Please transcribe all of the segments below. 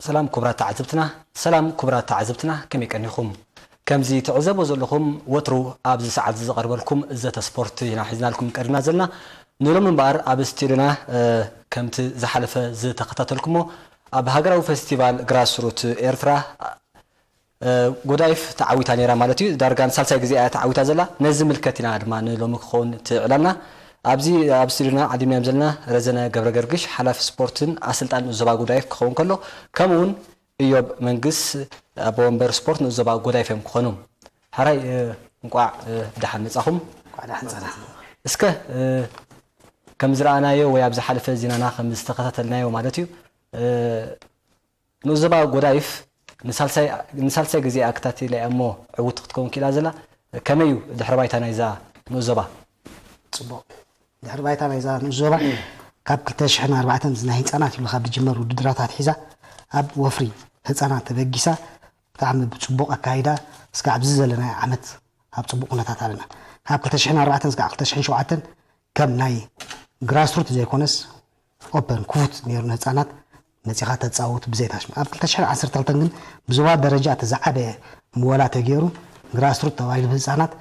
ሰላም ክቡራት ተዓዘብትና፣ ሰላም ክቡራት ተዓዘብትና፣ ከመይ ቀኒኹም? ከምዚ ትዕዘቦ ዘለኹም ወትሩ ኣብዚ ሰዓት እዚ ዝቐርበልኩም ዘተ ስፖርት ኢና ሒዝናልኩም ቀሪብና ዘለና። ንሎሚ እምበኣር ኣብ ስቱድዮና፣ እ፣ ከምቲ ዝሓለፈ ዝተኸታተልኩሞ ኣብ ሃገራዊ ፈስቲቫል ግራስሩት ኤርትራ፣ እ፣ ጎዳይፍ ተዓዊታ ነይራ ማለት እዩ። ዳርጋ ንሳልሳይ ግዜ እያ ተዓዊታ ዘላ። ነዚ ዝምልከት ኢና ድማ ንሎሚ ክኸውን እቲ ዕላልና። ኣብዚ ኣብ ስቱድዮና ዓዲምናዮም ዘለና ረዘነ ገብረ ገርግሽ ሓላፊ ስፖርትን ኣሰልጣን ዞባ ጎዳይፍ ክኸውን ከሎ፣ ከምኡ እውን እዮብ መንግስ ኣቦ ወንበር ስፖርት ንኡስ ዞባ ጎዳይፍ እዮም ክኾኑ። ሓራይ፣ እ፣ እንቋዕ፣ እ፣ ብደሓን መጻኹም። እንቋዕ ደሓን ጸናሕና። እስከ፣ እ፣ ከም ዝረኣናዮ ወይ ኣብ ዝሓለፈ ዜናና ከም ዝተኸታተልናዮ ማለት እዩ፣ እ፣ ንኡስ ዞባ ጎዳይፍ ንሳልሳይ፣ ንሳልሳይ ግዜ ኣከታቲላ እያ እሞ ዕውት ክትከውን ክኢላ ዘላ። ከመይ እዩ ድሕሪ ባይታ ናይዛ ንኡስ ዞባ? ጽቡቕ። ድሕሪ ባይታ ናይዛ ንኡስ ዞባ ካብ ክልተ ሽሕን ኣርባዕተን ናይ ህጻናት ኢሉ ካብ ዝጅመር ውድድራት ኣትሒዛ ኣብ ወፍሪ ህጻናት ተበጊሳ ብጣዕሚ ብጽቡቕ ኣካይዳ እስካዕ ኣብዚ ዘለናዮ ዓመት ኣብ ጽቡቕ ኩነታት ኣለና። ካብ ክልተ ሽሕን ኣርባዕተን እስካዕ ክልተ ሽሕን ሸውዓተን ከም ናይ ግራስሩት ዘይኮነስ ኦፐን ክፉት ነይሩ ንህጻናት መጺኻ ተጻወቱ ብዘይ ታሽመ። ኣብ ክልተ ሽሕን ዓሰርተ ክልተን ግን ብዞባ ደረጃ እቲ ዝዓበየ ምወላ ተገይሩ ግራስሩት ተባሂሉ ብህጻናት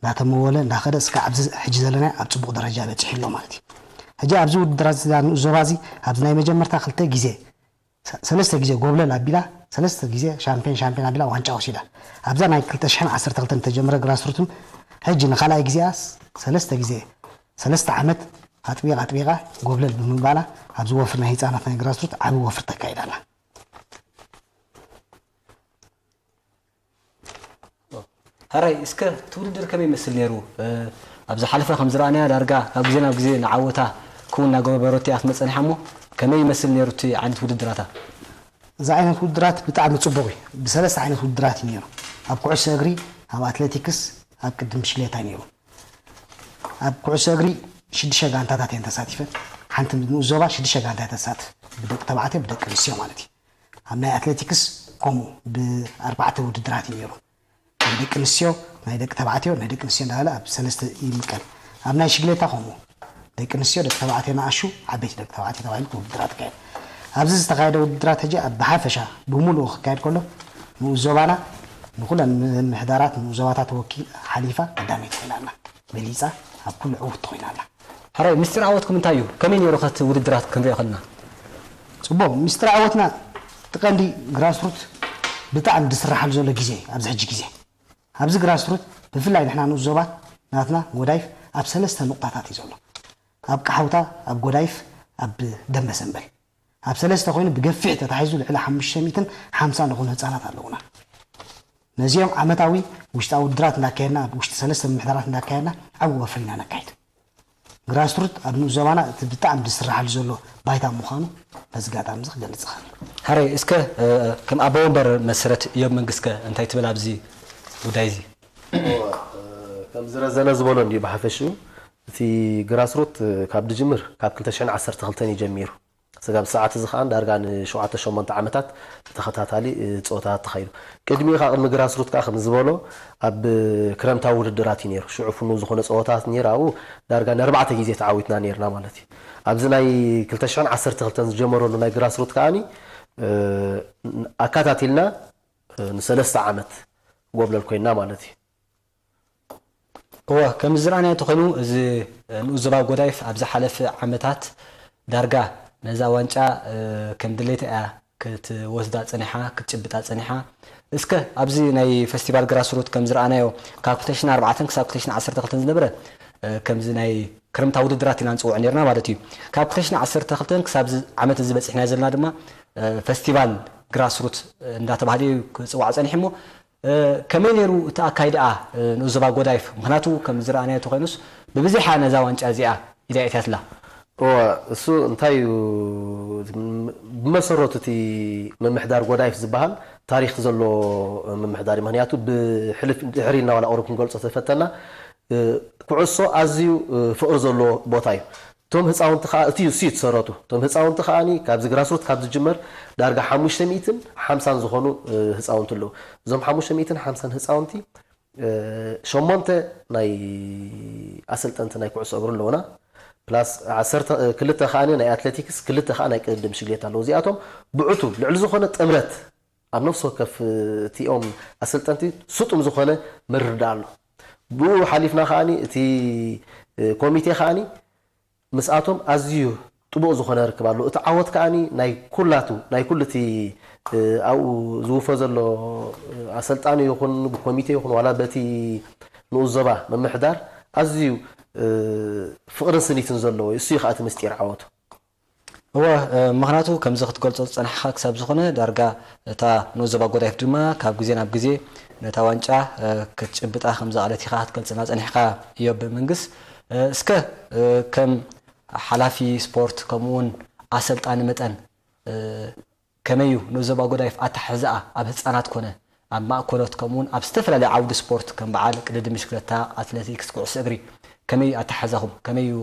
እንዳተመወለ እንዳኸደ እስካዕ ኣብዚ ሕጂ ዘለናዮ ኣብ ጽቡቕ ደረጃ በጺሑ ኣሎ ማለት እዩ። ሕጂ ኣብዚ ውድድራት እዚ ንኡስ ዞባ እዚ ኣብዚ ናይ መጀመርታ ክልተ ግዜ ሰ-፣ ሰለስተ ግዜ ጎብለል ኣቢላ፣ ሰለስተ ግዜ ሻምፒዮን፣ ሻምፒዮን ኣቢላ ዋንጫ ወሲዳ። ኣብዛ ናይ ክልተ ሽሕን ዓሰርተ ክልተን ተጀመረ ግራስሩትን ሕጂ ንኻልኣይ ግዜኣ ስ-፣ ሰለስተ ግዜ፣ ሰለስተ ዓመት ኣጥቢቓ፣ ኣጥቢቓ ጎብለል ብምባላ ኣብዚ ወፍሪ ናይ ህጻናት ናይ ግራስሩት ዓቢ ወፍሪ ተካይዳ ኣላ። ሕራይ፣ እስከ እቲ ውድድር ከመይ ይመስል ነይሩ? እ፣ ኣብ ዝሓለፈ ከም ዝረኣናያ ዳርጋ ካብ ግዜ ናብ ግዜ ንዓወታ ክውን እናገበረት እያ ክትመጽእ ጸኒሓ እሞ፣ ከመይ ይመስል ነይሩ እቲ ዓይነት ውድድራታ? እዚ ዓይነት ውድድራት ብጣዕሚ ጽቡቕ እዩ። ብሰለስተ ዓይነት ውድድራት እዩ ነይሩ። ኣብ ኩዕሶ እግሪ፣ ኣብ ኣትሌቲክስ፣ ኣብ ቅድም ብሽክሌታ እዩ ነይሩ። ኣብ ኩዕሶ እግሪ ሽዱሽተ ጋንታታት እየን ተሳቲፈን። ሓንቲ ንኡስ ዞባ ሽዱሽተ ጋንታ እያ ተሳትፍ። ብደቂ ተባዕትዮ፣ ብደቂ ኣንስትዮ ማለት እዩ። ኣብ ናይ ኣትሌቲክስ ከምኡ ብኣርባዕተ ውድድራት እዩ ነይሩ። ናይ ደቂ ኣንስትዮ፣ ናይ ደቂ ተባዕትዮ፣ ናይ ደቂ ኣንስትዮ እንዳበለ ኣብ ሰለስተ ይምቀል። ኣብ ናይ ሽግሌታ ከምኡ ደቂ ኣንስትዮ፣ ደቂ ተባዕትዮ ንኣሹ፣ ዓበይቲ ደቂ ተባዕትዮ ተባሂሉ ውድድራት ይካየድ። ኣብዚ ዝተኻየደ ውድድራት ሕጂ ኣብ ብሓፈሻ ብምሉኡ ክካየድ ከሎ ንኡስ ዞባና ንኹለን ምምሕዳራት ንኡስ ዞባታት ወኪል ሓሊፋ ቀዳመይቲ ኮይና ኣላ። በሊጻ ኣብ ኩሉ ዕውትቲ ኮይና ኣላ። ሕራይ፣ ምስጢር ዓወትኩም እንታይ እዩ? ከመይ ነይሩ ከ እቲ ውድድራት ክንሪኦ ከለና? ጽቡቕ፣ ምስጢር ዓወትና እቲ ቀንዲ ግራስሩት ብጣዕሚ ዝስራሓሉ ዘሎ ግዜ እዩ። ኣብዚ ሕጂ ግዜ ኣብዚ ግራስሩት ብፍላይ ንሕና ንኡስ ዞባ ናትና ጎዳይፍ ኣብ ሰለስተ ኑቕጣታት እዩ ዘሎ። ኣብ ቃሓውታ፣ ኣብ ጎዳይፍ፣ ኣብ ደንበ ሰንበል። ኣብ ሰለስተ ኮይኑ ብገፊሕ ተታሒዙ ልዕሊ ሓሙሽተ ሚእትን ሓምሳን ዝኾኑ ህጻናት ኣለዉና። ነዚኦም ዓመታዊ ውሽጣዊ ውድድራት እንዳካየድና፣ ኣብ ውሽጢ ሰለስተ ምምሕዳራት እንዳካየድና ዓቢ ወፍሪ ኢና ነካይድ። ግራስሩት ኣብ ንኡስ ዞባና እቲ ብጣዕሚ ዝስራሓሉ ዘሎ ባይታ ምዃኑ በዚ ኣጋጣሚ እዚ ክገልጽ እኽእል። ሕራይ፣ እስከ፣ እ፣ ከም ኣቦ ወንበር መሰረት እዮብ መንግስከ እንታይ ትብል ኣብዚ ጉዳይ እዚ? እወ፣ እ፣ ከም ዝረዘነ ዝበሎ እንድዩ ብሓፈሽኡ እቲ ግራስሩት፣ እ፣ ካብ ድጅምር ካብ ክልተ ሽሕን ዓሰርተ ክልተን እዩ ጀሚሩ። ስጋብ ሰዓት እዚ ከኣ ዳርጋ ንሸውዓተ ሸሞንተ ዓመታት ብተኸታታሊ፣ እ፣ ጸወታታት ተኻይዱ። ቅድሚኡ ከኣ ቅድሚ ግራስሩት ከኣ ከም ዝበሎ ኣብ ክረምታዊ ውድድራት እዩ ነይሩ። ሽዑ ፍኑው ዝኾነ ጸወታታት ነይሩ። ኣብኡ ዳርጋ ንኣርባዕተ ግዜ ተዓዊትና ነይርና ማለት እዩ። ኣብዚ ናይ ክልተ ሽሕን ዓሰርተ ክልተን ዝጀመረሉ ናይ ግራስሩት ከኣኒ፣ እ፣ ኣካታቲልና፣ እ፣ ንሰለስተ ዓመት ጎብለል ኮይንና ማለት እዩ። እወ፣ ከም ዝረኣናዮ እንተኾይኑ፣ እዚ ንኡስ ዞባ ጎዳይፍ ኣብ ዝሓለፈ ዓመታት ዳርጋ ነዛ ዋንጫ፣ እ፣ ከም ድሌታ እያ ክትወስዳ ጸኒሓ፣ ክትጭብጣ ጸኒሓ። እስከ ኣብዚ ናይ ፈስቲቫል ግራስሩት ከም ዝረኣናዮ፣ ካብ ክልተ ሽሕን ኣርባዕተን ክሳብ ክልተ ሽሕን ዓሰርተ ክልተን ዝነበረ፣ እ፣ ከምዚ ናይ ክረምታዊ ውድድራት ኢና ንጽውዖ ነርና ማለት እዩ። ካብ ክልተ ሽሕን ዓሰርተ ክልተን ክሳብ እዚ ዓመት እዚ በጺሕና ዘለና ድማ፣ እ፣ ፈስቲቫል ግራስሩት እንዳተባህለ እዩ ክጽዋዕ ጸኒሑ እሞ፣ እ፣ ከመይ ነይሩ እቲ ኣካይዳኣ፣ እ፣ ንኡስ ዞባ ጎዳይፍ? ምኽንያቱ ከም ዝረኣናዮ እንተኾይኑስ ብብዝሓ ነዛ ዋንጫ እዚኣ ኢዳ ኣእትያትላ። እወ፣ እሱ እንታይ እዩ፣ ብመሰረቱ እቲ ምምሕዳር ጎዳይፍ ዝበሃል ታሪኽ ዘለዎ ምምሕዳር እዩ። ምኽንያቱ ብሕልፍ ድሕሪ እናበላ ቁሩብ ክንገልጾ ተፈተና፣ እ፣ ኩዕሶ ኣዝዩ፣ እ፣ ፍቕሪ ዘለዎ ቦታ እዩ። እቶም ህፃውንቲ ከዓ፣ እቲ እሱ እዩ እቲ ሰረቱ። እቶም ህፃውንቲ ከዓኒ ካብዚ ግራስሩት ካብ ዝጅመር ዳርጋ ሓሙሽተ ሚእትን ሓምሳን ዝኾኑ፣ እ፣ ህፃውንቲ ኣለዉ። እዞም ሓሙሽተ ሚእትን ሓምሳን ህፃውንቲ፣ እ፣ ሸሞንተ ናይ ኣሰልጠንቲ ናይ ኩዕሶ እግሪ ኣለዉና። ፕላስ ዓሰርተ ክልተ ከኣ ናይ ኣትሌቲክስ፣ ክልተ ከኣ ናይ ቅድድም ብሽግሌታ ኣለዉ። እዚኣቶም ብዕቱብ ልዕሊ ዝኾነ ጥምረት ኣብ ነፍሲ ወከፍ እቲኦም ኣሰልጠንቲ ስጡም ዝኾነ ምርድዳእ ኣሎ። ብኡ ሓሊፍና ከኣ እቲ ኮሚቴ ከኣ ምስኣቶም ኣዝዩ ጥቡቕ ዝኾነ ርክብ ኣሎ። እቲ ዓወት ከኣ ናይ ኩላቱ ናይ ኩሉ እቲ ኣብኡ ዝውፈ ዘሎ ኣሰልጣኒ ይኹን ብኮሚቴ ይኹን ዋላ በቲ ንኡስ ዞባ ምምሕዳር ኣዝዩ ፍቕርን ስኒትን ዘለዎ እዩ። እሱ እዩ ከኣ እቲ ምስጢር ዓወቱ። እወ፣ ምኽንያቱ ከምዚ ክትገልጾ ዝጸናሕኻ ክሳብ ዝኾነ ዳርጋ እታ ንኡስ ዞባ ጎዳይፍ ድማ ካብ ግዜ ናብ ግዜ ነታ ዋንጫ ክትጭብጣ ከም ዝኣለት ኢኻ ክትገልጽና ጸኒሕካ። እዮብ መንግስ፣ እስከ ከም ሓላፊ ስፖርት ከምኡውን ኣሰልጣኒ መጠን ከመይ እዩ ንኡስ ዞባ ጎዳይፍ ኣተሓሕዛኣ ኣብ ህጻናት ኮነ ኣብ ማእከሎት ከምኡውን ኣብ ዝተፈላለዩ ዓውዲ ስፖርት ከም በዓል ቅድድም ብሽክለታ፣ ኣትሌቲክስ፣ ኩዕሶ እግሪ ከመይ እዩ ኣተሓሕዛኹም? ከመይ እዩ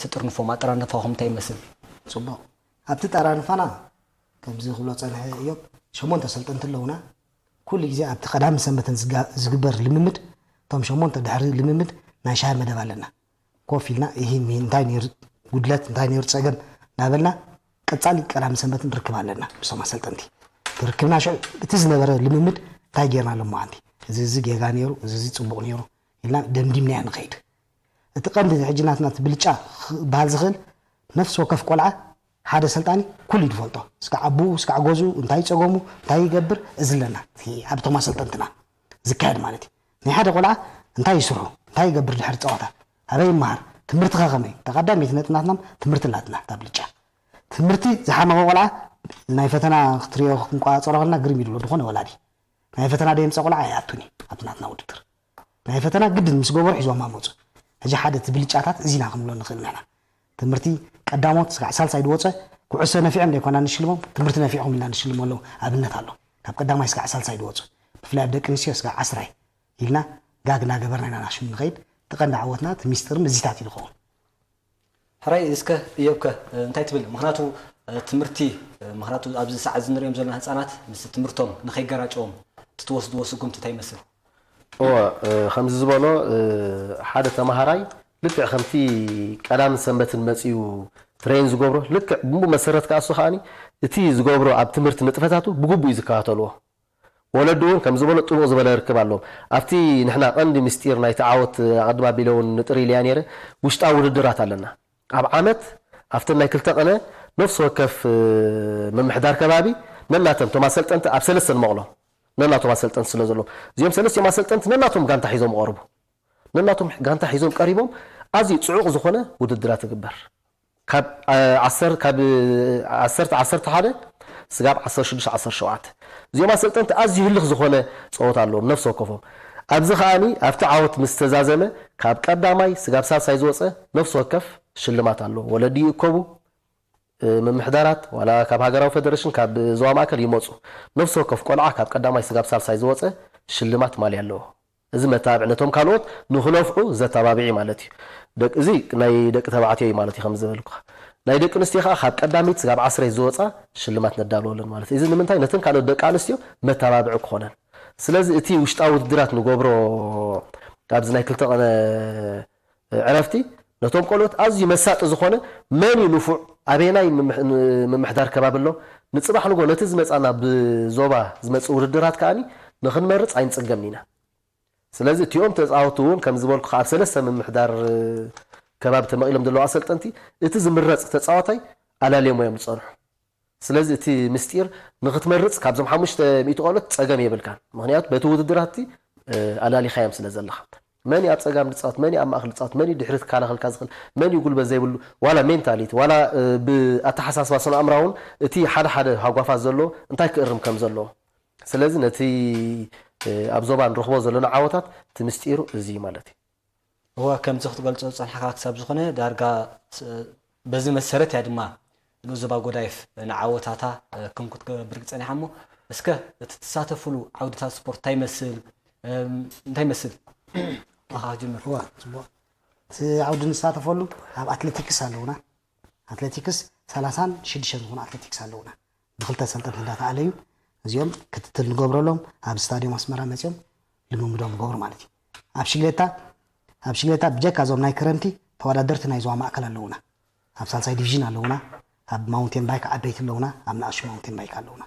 ትጥርንፎም? ኣጠራንፋኹም እንታይ ይመስል? ጽቡቕ። ኣብቲ ጠራንፋና ከምዚ ክብሎ ጸንሐ እዮብ፣ ሸሞንተ ኣሰልጠንቲ ኣለዉና። ኩሉ ግዜ ኣብቲ ቀዳምን ሰንበትን ዝግበር ልምምድ፣ እቶም ሸሞንተ ድሕሪ ልምምድ ናይ ሻሂ መደብ ኣለና። ኮፍ ኢልና ኢሂን ምሂን እንታይ ነይሩ ጉድለት እንታይ ነይሩ ጸገም እናበልና ቀጻሊ ቀዳምን ሰንበትን ንርክብ ኣለና ምስቶም ኣሰልጠንቲ። ርክብና ሽዑ እቲ ዝነበረ ልምምድ እንታይ ጌርና ሎማዓንቲ እዚ እዚ ጌጋ ነይሩ እዚ እዚ ጽቡቕ ነይሩ ኢልና ደምዲምናዮ ንኸይድ። እቲ ቀንዲ እዚ ሕጂ ናትና እቲ ብልጫ ክበሃል ዝኽእል ነፍሲ ወከፍ ቆልዓ ሓደ ኣሰልጣኒ ኩሉ እዩ ዝፈልጦ። ስጋዕ ኣቡኡ ስጋዕ ገዝኡ እንታይ ጸገሙ እንታይ ይገብር እዚ ኣለና ኣብቶም ኣሰልጠንትና ዝካየድ ማለት እዩ። ናይ ሓደ ቆልዓ እንታይ ይስርሑ እንታይ ይገብር ድሕሪ ጸወታ ኣበይ ይመሃር ትምህርቲ ከ ከመይ ተቐዳሚት ነጥናትና ትምህርቲ ኣላትና እታ ብልጫ ትምህርቲ ዝሓመቐ ቆልዓ ናይ ፈተና ክትሪኦ ክንቆጻጸሮ ከለና ግርም ይድሎ ዝኾነ ወላዲ ናይ ፈተና ደየምፀ ቆልዓ ኣይኣቱን እዩ ኣብቲ ናትና ውድድር ናይ ፈተና ግድን ምስ ገበሩ ሒዞማ መፁ ሕጂ ሓደ እቲ ብልጫታት እዚና ክንብሎ ንኽእል ንሕና ትምህርቲ ቀዳሞት ስጋዕ ሳልሳይ ዝወፀ ኩዕሶ ነፊዖም ዘይኮና ንሽልሞም ትምህርቲ ነፊዕኹም ኢልና ንሽልሞ ኣለዉ ኣብነት ኣሎ ካብ ቀዳማይ ስጋዕ ሳልሳይ ዝወፁ ብፍላይ ኣብ ደቂ ኣንስትዮ ስጋዕ ዓስራይ ኢልና ጋግ እናገበርና ኢና ናሽሙ ንኸይድ እቲ ቀንዲ ዓወትና እቲ ሚስጥርን እዚታት እዩ ዝኸውን ሕራይ እስከ እዮብከ እንታይ ትብል ምክንያቱ ትምህርቲ ምክንያቱ ኣብዚ ሰዓት ዝንሪኦም ዘለና ህፃናት ምስ ትምህርቶም ንከይገራጨዎም ትትወስድዎ ስጉምቲ እንታይ ይመስል እወ ከምዚ ዝበሎ ሓደ ተማሃራይ ልክዕ ከምቲ ቀዳምን ሰንበትን መፅኡ ትሬን ዝገብሮ ልክዕ ብኡ መሰረት ከኣ እሱ ከኣ እቲ ዝገብሮ ኣብ ትምህርቲ ንጥፈታቱ ብግቡእ እዩ ዝከታተልዎ ወለዲ እውን ከም ዝበሎ ጥቡቕ ዝበለ ርክብ ኣለዎም ኣብቲ ንሕና ቀንዲ ምስጢር ናይቲ ዓወት ኣቐድም ኣቢለ እውን ንጥር ኢለያ ነይረ ውሽጣዊ ውድድራት ኣለና ኣብ ዓመት ኣብተን ናይ ክልተ ቀነ ነፍሲ ወከፍ ምምሕዳር ከባቢ ነናቶም ቶም ኣሰልጠንቲ ኣብ ሰለስተ ንመቕሎም ነናቶም ኣሰልጠንቲ ስለ ዘለዎም እዚኦም ሰለስቲኦም ኣሰልጠንቲ ነናቶም ጋንታ ሒዞም ይቐርቡ ነናቶም ጋንታ ሒዞም ቀሪቦም ኣዝዩ ፅዑቕ ዝኾነ ውድድራት ትግበር ካብ ዓሰርተ ዓሰርተ ሓደ ስጋብ ዓሰርተ ሽዱሽተ ዓሰርተ ሸውዓተ እዚኦም ኣሰልጠንቲ ኣዝዩ ህልኽ ዝኾነ ፀወታ ኣለዎም ነፍሲ ወከፎም ኣብዚ ከኣኒ ኣብቲ ዓወት ምስ ተዛዘመ ካብ ቀዳማይ ስጋብ ሳልሳይ ዝወፀ ነፍሲ ወከፍ ሽልማት ኣሎ ወለዲ ይእከቡ ምምሕዳራት ዋላ ካብ ሃገራዊ ፌደሬሽን ካብ ዞባ ማእከል ይመፁ ነፍሲ ወከፍ ቆልዓ ካብ ቀዳማይ ስጋብ ሳልሳይ ዝወፀ ሽልማት ማልያ ኣለዎ እዚ መተባብዒ ነቶም ካልኦት ንኽነፍዑ ዘተባብዒ ማለት እዩ። ደቂ እዚ ናይ ደቂ ተባዕትዮ እዩ ማለት እዩ ከም ዝበልኩኻ። ናይ ደቂ ኣንስትዮ ከዓ ካብ ቀዳመይቲ ስጋብ ዓስረይ ዝወፃ ሽልማት ነዳልወለን ማለት እዩ። እዚ ንምንታይ ነተን ካልኦት ደቂ ኣንስትዮ መተባብዒ ክኾነን። ስለዚ እቲ ውሽጣዊ ውድድራት ንገብሮ ኣብዚ ናይ ክልተ ቀነ ዕረፍቲ ነቶም ቆልኦት ኣዝዩ መሳጢ ዝኾነ መን እዩ ንፉዕ ኣበየናይ ምምሕዳር ከባቢ ኣሎ ንፅባሕ ንጎ ነቲ ዝመፃና ብዞባ ዝመፅእ ውድድራት ከኣ ንኽንመርፅ ኣይንፅገምን ኢና። ስለዚ እቲኦም ተፃወትቲ እውን ከም ዝበልኩ ኣብ ሰለስተ ምምሕዳር ከባቢ ተመቒሎም ዘለዉ ኣሰልጠንቲ እቲ ዝምረፅ ተፃዋታይ ኣላልዮሞ እዮም ዝፀንሑ። ስለዚ እቲ ምስጢር ንኽትመርፅ ካብዞም ሓሙሽተ ሚእቲ ቆልዑት ፀገም የብልካን። ምኽንያቱ በቲ ውድድራት እቲ ኣላሊኻዮም ስለ ዘለኻ። መን እዩ ኣብ ፀጋም ዝፃወት፣ መን እዩ ኣብ ማእኸል ዝፃወት፣ መን እዩ ድሕሪ ክከላኸልካ ዝኽእል፣ መን እዩ ጉልበት ዘይብሉ፣ ዋላ ሜንታሊቲ፣ ዋላ ብኣተሓሳስባ ስነ ኣእምራውን እቲ ሓደ ሓደ ሃጓፋት ዘለዎ እንታይ ክእርም ከም ዘለዎ። ስለዚ ነቲ ኣብ ዞባ ንረኽቦ ዘለና ዓወታት እቲ ምስጢሩ እዚ እዩ ማለት እዩ። እወ ከምዚ ክትገልጾ ዝጸንሕካ ክሳብ ዝኾነ ዳርጋ በዚ መሰረት እያ ድማ ንኡስ ዞባ ጎዳይፍ ንዓወታታ ክም ክትገብር ጸኒሓ እሞ እስከ እቲ ትሳተፍሉ ዓውድታት ስፖርት እንታይ ይመስል እንታይ ይመስል? ኣኻ ክጅምር። እወ ጽቡቕ። እቲ ዓውዲ ንሳተፈሉ ኣብ ኣትሌቲክስ ኣለውና። ኣትሌቲክስ ሰላሳን ሽዱሽተን ዝኾኑ ኣትሌቲክስ ኣለውና። ብክልተ ሰልጠንቲ እንዳተኣለዩ እዚኦም ክትትል ንገብረሎም ኣብ ስታድዮም ኣስመራ መፅኦም ልምምዶም ይገብሩ ማለት እዩ። ኣብ ሽግሌታ ኣብ ሽግሌታ ብጀካ እዞም ናይ ክረምቲ ተወዳደርቲ ናይ ዞባ ማእከል ኣለውና። ኣብ ሳልሳይ ዲቪዥን ኣለውና። ኣብ ማውንቴን ባይክ ዓበይቲ ኣለውና። ኣብ ንኣሽቱ ማውንቴን ባይክ ኣለውና።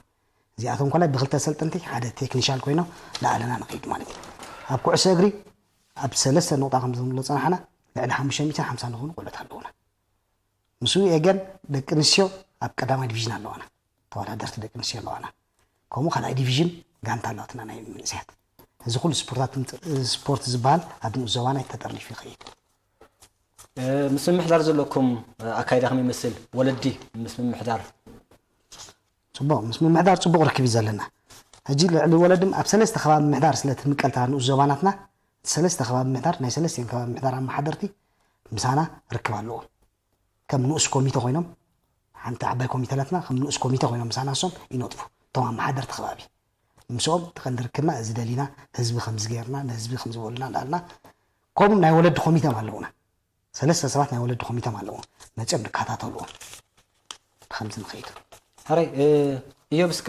እዚኣቶም ኮላይ ብክልተ ሰልጠንቲ ሓደ ቴክኒሻል ኮይኖም ላዕልና ንኸይድ ማለት እዩ። ኣብ ኩዕሶ እግሪ ኣብ ሰለስተ ነቑጣ ከም ዝብሎ ጸናሕና ልዕሊ ሓሙሽተ ሚእትን ሓምሳን ዝኾኑ ቆልዑት ኣለውና። ምስኡ የገን ደቂ ኣንስትዮ ኣብ ቀዳማይ ዲቪዥን ኣለዋና። ተወዳደርቲ ደቂ ኣንስትዮ ኣለዋና። ከምኡ ካልኣይ ዲቪዥን ጋንታ ኣለዋትና ናይ መንእሰያት። እዚ ኩሉ ስፖርታት ስፖርት ዝበሃል ኣብ ንኡስ ዞባና ተጠርኒፉ ይኸይድ። ምስ ምምሕዳር ዘለኩም ኣካይዳ ከመይ ይመስል? ወለዲ ምስ ምምሕዳር ጽቡቕ፣ ምስ ምምሕዳር ጽቡቕ ርክብ እዩ ዘለና። ሕጂ ልዕሊ ወለድም ኣብ ሰለስተ ከባቢ ምምሕዳር ስለ ትምቀልታ ንኡስ ዞባናትና ሰለስተ ከባቢ ምምሕዳር ናይ ሰለስቲን ከባቢ ምምሕዳር ኣመሓደርቲ ምሳና ርክብ ኣለዎም። ከም ንኡስ ኮሚተ ኮይኖም ሓንቲ ዓባይ ኮሚተ ኣለትና። ከም ንኡስ ኮሚተ ኮይኖም ምሳና እሶም ይነጥፉ። እቶም ኣመሓደርቲ ከባቢ ምስኦም ተቐንዲ ርክብና እዚ ደሊና ህዝቢ ከምዚ ገይርና ንህዝቢ ከምዚ በሉና እንዳልና ከምኡ ናይ ወለዲ ኮሚተ ኣለውና። ሰለስተ ሰባት ናይ ወለዲ ኮሚተ ኣለዎም መፅኦም ዝከታተልዎም። ብከምዚ ንኸይድ። ሕራይ እዮብ እስከ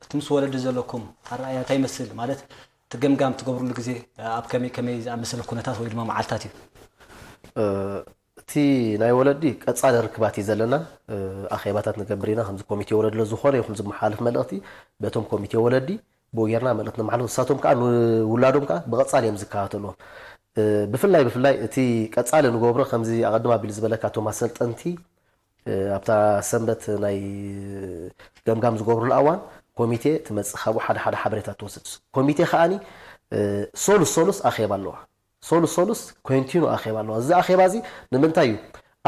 እቲ ምስ ወለዲ ዘለኩም ኣረኣእያ እንታይ ይመስል? ማለት እቲ ገምጋም ትገብርሉ ግዜ ኣብ ከመይ ከመይ ዝኣመሰለ ኩነታት ወይ ድማ መዓልታት እዩ? እቲ ናይ ወለዲ ቀፃሊ ርክባት እዩ ዘለና። ኣኼባታት ንገብር ኢና ከምዚ ኮሚቴ ወለዲ ዝኾነ ይኹን ዝመሓላለፍ መልእኽቲ በቶም ኮሚቴ ወለዲ ብኡ ጌርና መልእኽቲ ነመሓላልፍ። ንሳቶም ከዓ ንውላዶም ከዓ ብቐፃሊ እዮም ዝከታተልዎም። ብፍላይ ብፍላይ እቲ ቀፃሊ ንገብሮ ከምዚ ኣቐድም ኣቢሉ ዝበለካ እቶም ኣሰልጠንቲ ኣብታ ሰንበት ናይ ገምጋም ዝገብሩሉ ኣዋን ኮሚቴ ትመፅእ፣ ካብኡ ሓደ ሓደ ሓበሬታ ትወስድ። ኮሚቴ ከዓኒ ሶሉስ ሶሉስ ኣኼባ ኣለዋ። ሶሉስ ሶሉስ ኮንቲኑ ኣኼባ ኣለዋ። እዚ ኣኼባ እዚ ንምንታይ እዩ?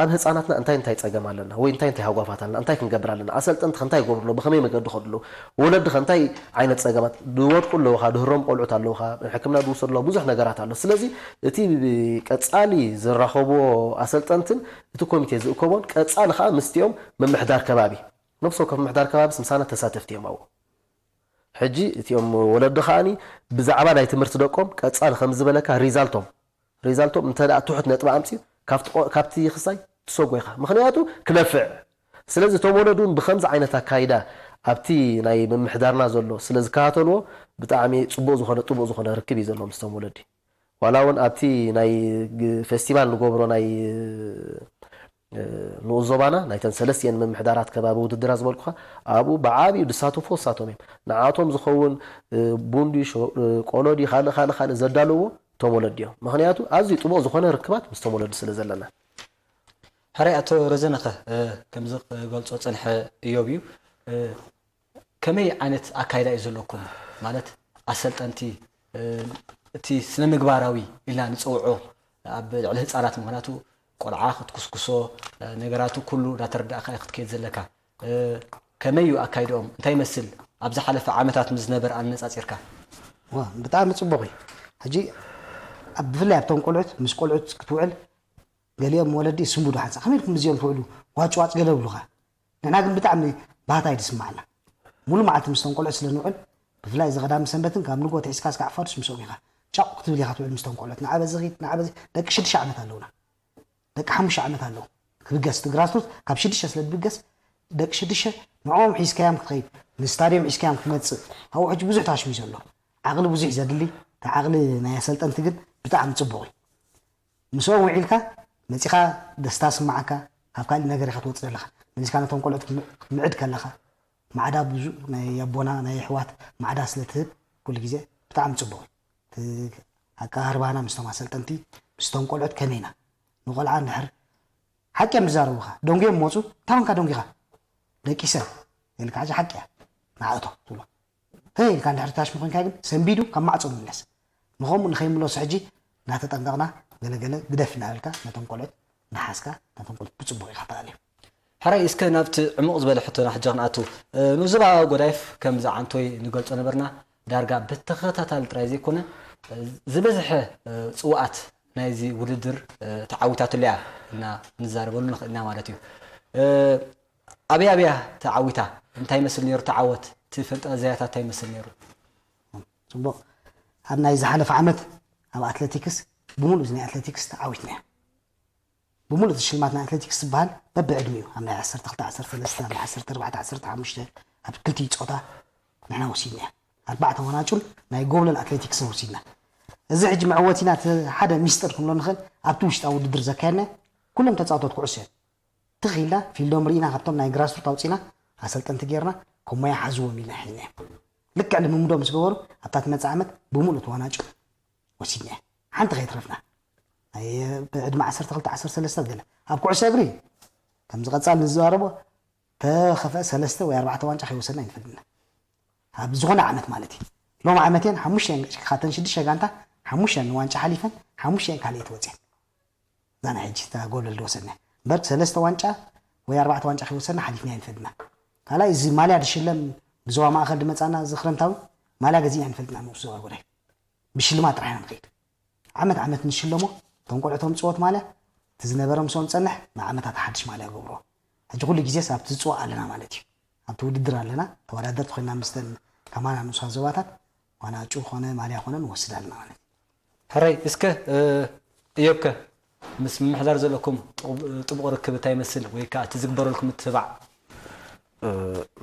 ኣብ ህፃናትና እንታይ እንታይ ፀገም ኣለና ወይ እንታይ እንታይ ሃጓፋት ኣለና፣ እንታይ ክንገብር ኣለና፣ ኣሰልጠንቲ ከ እንታይ ይገብሩ ኣለዉ፣ ብኸመይ መገዲ ከዱ ኣለዉ፣ ወለዲ ከ እንታይ ዓይነት ፀገማት ድወድቁ ኣለዉ፣ ድህሮም ቆልዑት ኣለዉ፣ ሕክምና ድውሰዱ ኣለዉ፣ ብዙሕ ነገራት ኣሎ። ስለዚ እቲ ቀፃሊ ዝራኸብዎ ኣሰልጠንትን እቲ ኮሚቴ ዝእከቦን ቀፃሊ ከዓ ምስቲኦም ምምሕዳር ከባቢ ነፍሲ ወከፍ ምምሕዳር ከባቢ ስምሳና ተሳተፍቲ እዮም ኣብኡ። ሕጂ እቲኦም ወለዲ ከዓኒ ብዛዕባ ናይ ትምህርቲ ደቆም ቀፃሊ ከም ዝበለካ ሪዛልቶም ሪዛልቶም እንተ ደኣ ትሑት ነጥቢ ኣምፅኡ ካብቲ ክሳይ ትሰጎ ኢኻ። ምኽንያቱ ክነፍዕ። ስለዚ እቶም ወለዲ እውን ብኸምዚ ዓይነት ኣካይዳ ኣብቲ ናይ ምምሕዳርና ዘሎ ስለ ዝከታተልዎ ብጣዕሚ ፅቡቕ ዝኾነ ጥቡቕ ዝኾነ ርክብ እዩ ዘለዎ ምስቶም ወለዲ። ዋላ እውን ኣብቲ ናይ ፌስቲቫል ንገብሮ ናይ ንኡስ ዞባና ናይተን ሰለስቲኤን ምምሕዳራት ከባቢ ውድድራት ዝበልኩኻ ኣብኡ ብዓብዩ ዝሳተፉ እሳቶም እዮም። ንዓቶም ዝኸውን ቡንዲ፣ ቆሎ ድዩ ካልእ ካልእ ካልእ ዘዳለውዎ እቶም ወለዲ እዮም። ምኽንያቱ ኣዝዩ ጥቡቕ ዝኾነ ርክባት ምስቶም ወለዲ ስለ ዘለና። ሕራይ ኣቶ ረዘነኸ ከምዚ ክገልጾ ጸንሐ እዮብ እዩ። ከመይ ዓይነት ኣካይዳ እዩ ዘለኩም? ማለት ኣሰልጠንቲ እቲ ስነ ምግባራዊ ኢልና ንፅውዖ ኣብ ልዕሊ ህፃናት ምክንያቱ ቆልዓ ክትኩስኩሶ ነገራቱ ኩሉ እንዳተረዳእካ እዩ ክትከይድ ዘለካ። ከመይ እዩ ኣካይድኦም? እንታይ ይመስል? ኣብ ዝሓለፈ ዓመታት ምስ ዝነበር ኣነፃፂርካ? ዋ ብጣዕሚ ፅቡቕ እዩ። ሕጂ ኣብ ብፍላይ ኣብቶም ቆልዑት ምስ ቆልዑት ክትውዕል ገሊኦም ወለዲ ስንቡዱ ሓንሳ ከመይ ኢልኩም እዚኦም ትውዕሉ ዋጭዋጭ ገለ ብሉኻ። ንሕና ግን ብጣዕሚ ባህታ እዩ ዝስማዓና። ሙሉ መዓልቲ ምስቶም ቆልዑት ስለ ንውዕል ብፍላይ እዚ ቀዳሚ ሰንበትን ካብ ንግሆ ትሒዝካ እስካዕ ፋዱስ ምስኦም ኢኻ። ጫቕ ክትብል ኢኻ ትውዕል ምስቶም ቆልዑት። ንዓ በዚ ኺድ፣ ንዓ በዚ ደቂ ሽዱሽተ ዓመት ኣለውና። ደቂ ሓሙሽተ ዓመት ኣለዉ። ክብገስ እቲ ግራስሩት ካብ ሽዱሽተ ስለ ዝብገስ ደቂ ሽዱሽተ ንዕኦም ሒዝካዮም ክትኸይድ ንስታድዮም ሒዝካዮም ክትመፅእ ኣብኡ ሕጂ ብዙሕ ታሽሙ እዩ ዘሎ። ዓቕሊ ብዙሕ እዩ ዘድሊ። እቲ ዓቕሊ ናይ ኣሰልጠንቲ ግን ብጣዕሚ ፅቡቕ እዩ። ምስኦም ውዒልካ መፂኻ ደስታ ስማዓካ ካብ ካሊእ ነገር ኢኻ ትወፅእ ዘለኻ መሊስካ ነቶም ቆልዑት ክትምዕድ ከለኻ ማዕዳ ብዙ ናይ ኣቦና ናይ ኣሕዋት ማዕዳ ስለ ትህብ ኩሉ ግዜ ብጣዕሚ ፅቡቕ እዩ። ኣቀራርባና ምስቶም ኣሰልጠንቲ ምስቶም ቆልዑት ከመይ ኢና ንቆልዓ እንድሕር ሓቂ እዮም ዝዛረቡኻ ደንጉዮም መፁ እንታይ ኮንካ ደንጉኻ ደቂሰ ኢልካ ሓቂ እያ ንዓእቶ ትብሎ ተይ ኢልካ እንድሕር ታሽሚ ኮንካ ግን ሰንቢዱ ካብ ማዕፆ ምለስ ንኸምኡ ንኸይምለሱ ሕጂ እናተጠንቀቕና ገለገለ ግደፍ እናበልካ ነቶም ቆልዑት እናሓዝካ ነቶም ቆልዑት ብፅቡቕ ኢኻ ተኣልዮም። ሕራይ እስከ ናብቲ ዕሙቕ ዝበለ ሕቶና ሕጂ ክንኣቱ። ንኡስ ዞባ ጎዳይፍ ከም ዝዓንቶይ ንገልጾ ነበርና ዳርጋ ብተኸታታሊ ጥራይ ዘይኮነ ዝበዝሐ ፅዋኣት ናይዚ ውድድር ተዓዊታትሉ እያ እና ክንዛረበሉ ንኽእል ኢና ማለት እዩ። ኣብያ ኣብያ ተዓዊታ እንታይ ይመስል ነይሩ ተዓወት እቲ ፍልጠት ዘያታት እንታይ ይመስል ነይሩ? ፅቡቕ ኣብ ናይ ዝሓለፈ ዓመት ኣብ ኣትሌቲክስ ብምሉእ እዚ ናይ ኣትሌቲክስ ተዓዊትና እያ። ብምሉእ እቲ ሽልማት ናይ ኣትሌቲክስ ዝበሃል በብዕድሚኡ ኣብ ናይ ዓሰርተ ክልተ ዓሰርተ ሰለስተ ኣብ ናይ ዓሰርተ ኣርባዕተ ዓሰርተ ሓሙሽተ ኣብ ክልቲኡ ፆታ ንሕና ወሲድና እያ። ኣርባዕተ ዋናጩን ናይ ጎብለል ኣትሌቲክስን ወሲድና። እዚ ሕጂ መዕወቲና እቲ ሓደ ሚስጥር ክንብሎ ንኽእል ኣብቲ ውሽጣዊ ውድድር ዘካየድና ኩሎም ተፃወቶት ኩዕሶ እዮም። ትኽ ኢልና ፊልዶም ርኢና ካብቶም ናይ ግራስሩት ኣውፂና ኣሰልጠንቲ ጌርና ከም ሞያ ሓዝዎም ኢልና ሒዝና እዮም። ልክዕ ልምምዶ ምስ ገበሩ ኣብታ ትመፅእ ዓመት ብምሉእ ተዋናጭ ወሲድና እዮም። ሓንቲ ከይትረፍና ናይ ብዕድመ ዓሰርተ ክልተ ዓሰርተ ሰለስተ ገለ ኣብ ኩዕሶ እግሪ ከምዚ ቀፃል ንዝዛረቦ ተኸፍአ ሰለስተ ወይ ኣርባዕተ ዋንጫ ከይወሰድና ይንፈልጥና ኣብ ዝኾነ ዓመት ማለት እዩ። ሎም ዓመት እየን ሓሙሽተ እየን ካተን ሽዱሽተ ጋንታ ሓሙሽተ እየን ንዋንጫ ሓሊፈን ሓሙሽተ እየን ካልአት ወፅየን። እዛ ናይ ሕጂ እታ ጎል ዝወሰድና እምበር ሰለስተ ዋንጫ ወይ ኣርባዕተ ዋንጫ ከይወሰድና ሓሊፍና ይንፈልጥና። ካልኣይ እዚ ማልያ ድሽለም ብዞባ ማእኸል ድመፃና እዚ ክረምታዊ ማልያ ገዚእና ይንፈልጥና ንኡስ ዞባ ጎዳይ ብሽልማት ጥራሕ ኢና ንኸይድ። ዓመት ዓመት ንሽለሞ እቶም ቆልዑ እቶም ዝፅወት ማልያ እቲ ዝነበረ ምስኦም ዝፀንሕ ንዓመታት ሓድሽ ማልያ ገብሮ። ሕጂ ኩሉ ግዜስ ኣብቲ ዝፅዋእ ኣለና ማለት እዩ። ኣብቲ ውድድር ኣለና ተወዳደርቲ ኮይና ምስተን ከማና ንኡሳት ዞባታት ዋና ጩ ኮነ ማልያ ኮነ ንወስድ ኣለና ማለት እዩ። ሕራይ እስከ እዮብከ ምስ ምምሕዳር ዘለኩም ጥቡቕ ርክብ እንታይ ይመስል ወይ ከዓ እቲ ዝግበረልኩም ምትብባዕ?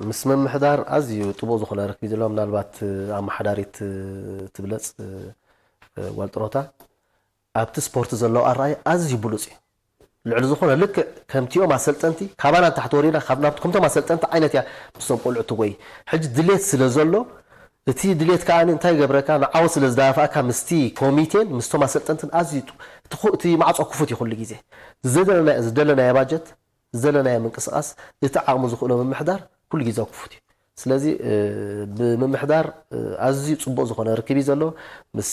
ምስ ምምሕዳር ኣዝዩ ጥቡቕ ዝኾነ ርክብ እዩ ዘለዎ። ምናልባት ኣመሓዳሪት ትብለፅ ጓል ጥሮታ ኣብቲ ስፖርት ዘለዎ ኣረኣይ ኣዝዩ ብሉፅ እዩ። ልዕሊ ዝኾነ ልክዕ ከምቲኦም ኣሰልጠንቲ ካባና ንታሕቲ ወሪድና ካብ ናብቲ ከምቶም ኣሰልጠንቲ ዓይነት እያ ምስቶም ቆልዑ ትጎይ። ሕጂ ድሌት ስለ ዘሎ እቲ ድሌት ከዓ እንታይ ይገብረካ ንዓወት ስለ ዝደፋፍኣካ ምስቲ ኮሚቴን ምስቶም ኣሰልጠንትን ኣዝዩ እቲ ማዕፆ ክፉት እዩ ኩሉ ግዜ። ዝደለናዮ ባጀት ዝደለናዮ ምንቅስቃስ እቲ ዓቕሚ ዝኽእሎ ምምሕዳር ኩሉ ግዜ ክፉት እዩ። ስለዚ ብምምሕዳር ኣዝዩ ፅቡቕ ዝኾነ ርክብ እዩ ዘሎ ምስ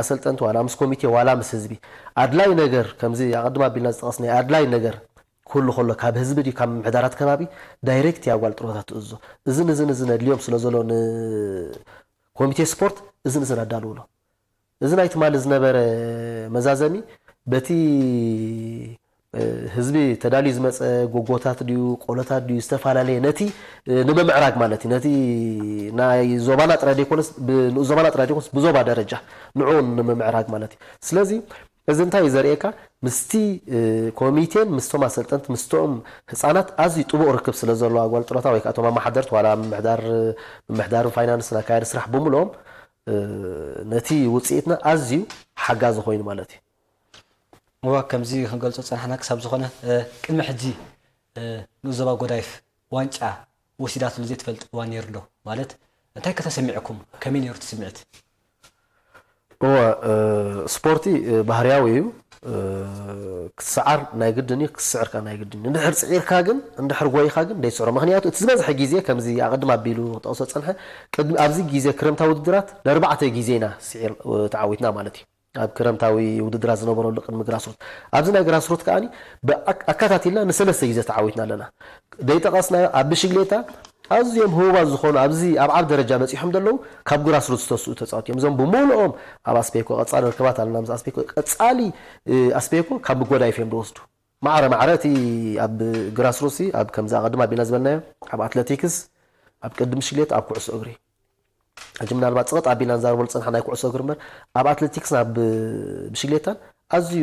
ኣሰልጠንቲ ዋላ ምስ ኮሚቴ ዋላ ምስ ህዝቢ ኣድላይ ነገር ከምዚ ኣቐድም ኣቢልና ዝጠቐስናዮ ኣድላይ ነገር ክህሉ ከሎ ካብ ህዝቢ ድዩ ካብ ምምሕዳራት ከባቢ ዳይሬክት እያ ጓል ጥሮታ ትእዝዞ። እዝን እዝን እዝን ኣድልዮም ስለ ዘሎ ንኮሚቴ ስፖርት እዝን እዝን ኣዳልውሎ። እዚ ናይ ትማሊ ዝነበረ መዛዘሚ በቲ ህዝቢ ተዳልዩ ዝመፀ ጎጎታት ድዩ ቆሎታት ድዩ ዝተፈላለየ ነቲ ንምምዕራግ ማለት እዩ ነቲ ናይ ዞባና ጥራይ ዘይኮነስ ንኡስ ዞባና ጥራይ ዘይኮነስ ብዞባ ደረጃ ንዑ ንምምዕራግ ማለት እዩ። ስለዚ እዚ እንታይ እዩ ዘርእየካ ምስቲ ኮሚቴን ምስቶም ኣሰልጠንቲ ምስቶም ህፃናት ኣዝዩ ጥቡቕ ርክብ ስለ ዘለዋ ጓል ጥሮታ ወይ ከዓ እቶም ኣመሓደርቲ ዋላ ምምሕዳር ምምሕዳርን ፋይናንስን ኣካያዲ ስራሕ ብምልኦም ነቲ ውፅኢትና ኣዝዩ ሓጋዚ ኮይኑ ማለት እዩ። እዋ ከምዚ ክንገልፆ ዝፀናሕና ክሳብ ዝኾነ ቅድሚ ሕጂ ንኡስ ዞባ ጎዳይፍ ዋንጫ ወሲዳትሉ ዘይትፈልጥ እዋን ነይሩ ዶ? ማለት እንታይ ከተሰሚዕኩም? ከመይ ነይሩ እቲ ስምዒት? እወ ስፖርቲ ባህርያዊ እዩ። ክሰዓር ናይ ግድን እዩ፣ ክስዕር ከኣ ናይ ግድን እዩ። እንድሕር ጽዒርካ ግን እንድሕር ጎይኻ ግን ደይስዕሮ። ምኽንያቱ እቲ ዝበዝሐ ግዜ ከምዚ ኣቐድም ኣቢሉ ክጠቕሶ ዝጸንሐ ቅድሚ ኣብዚ ግዜ ክረምታዊ ውድድራት ንኣርባዕተ ግዜ ኢና ስዒር ተዓዊትና ማለት እዩ። ኣብ ክረምታዊ ውድድራት ዝነበረሉ ቅድሚ ግራስሩት ኣብዚ ናይ ግራስሩት ከኣ ኣካታቲልና ንሰለስተ ግዜ ተዓዊትና ኣለና። ደይጠቐስናዮ ኣብ ብሽግሌታ ኣዝዮም ህቡባት ዝኾኑ ኣብዚ ኣብ ዓብ ደረጃ በፂሖም ዘለዉ ካብ ግራስሩት ዝተስኡ ተፃወቲ እዮም። እዞም ብምሉኦም ኣብ ኣስፔኮ ቀፃሊ ርክባት ኣለና ምስ ኣስፔኮ ቀፃሊ ኣስፔኮ ካብ ጎዳይፍ እዮም ዝወስዱ። ማዕረ ማዕረ እቲ ኣብ ግራስሩት ኣብ ከምዚ ኣቐድም ኣቢልና ዝበልናዮ ኣብ ኣትለቲክስ ኣብ ቅድም ብሽግሌታ ኣብ ኩዕሶ እግሪ ሕጂ ምናልባት ፅቕጥ ኣቢልና ንዛረበሉ ዝፀናሕና ናይ ኩዕሶ እግሪ እምበር ኣብ ኣትለቲክስን ኣብ ብሽግሌታን ኣዝዩ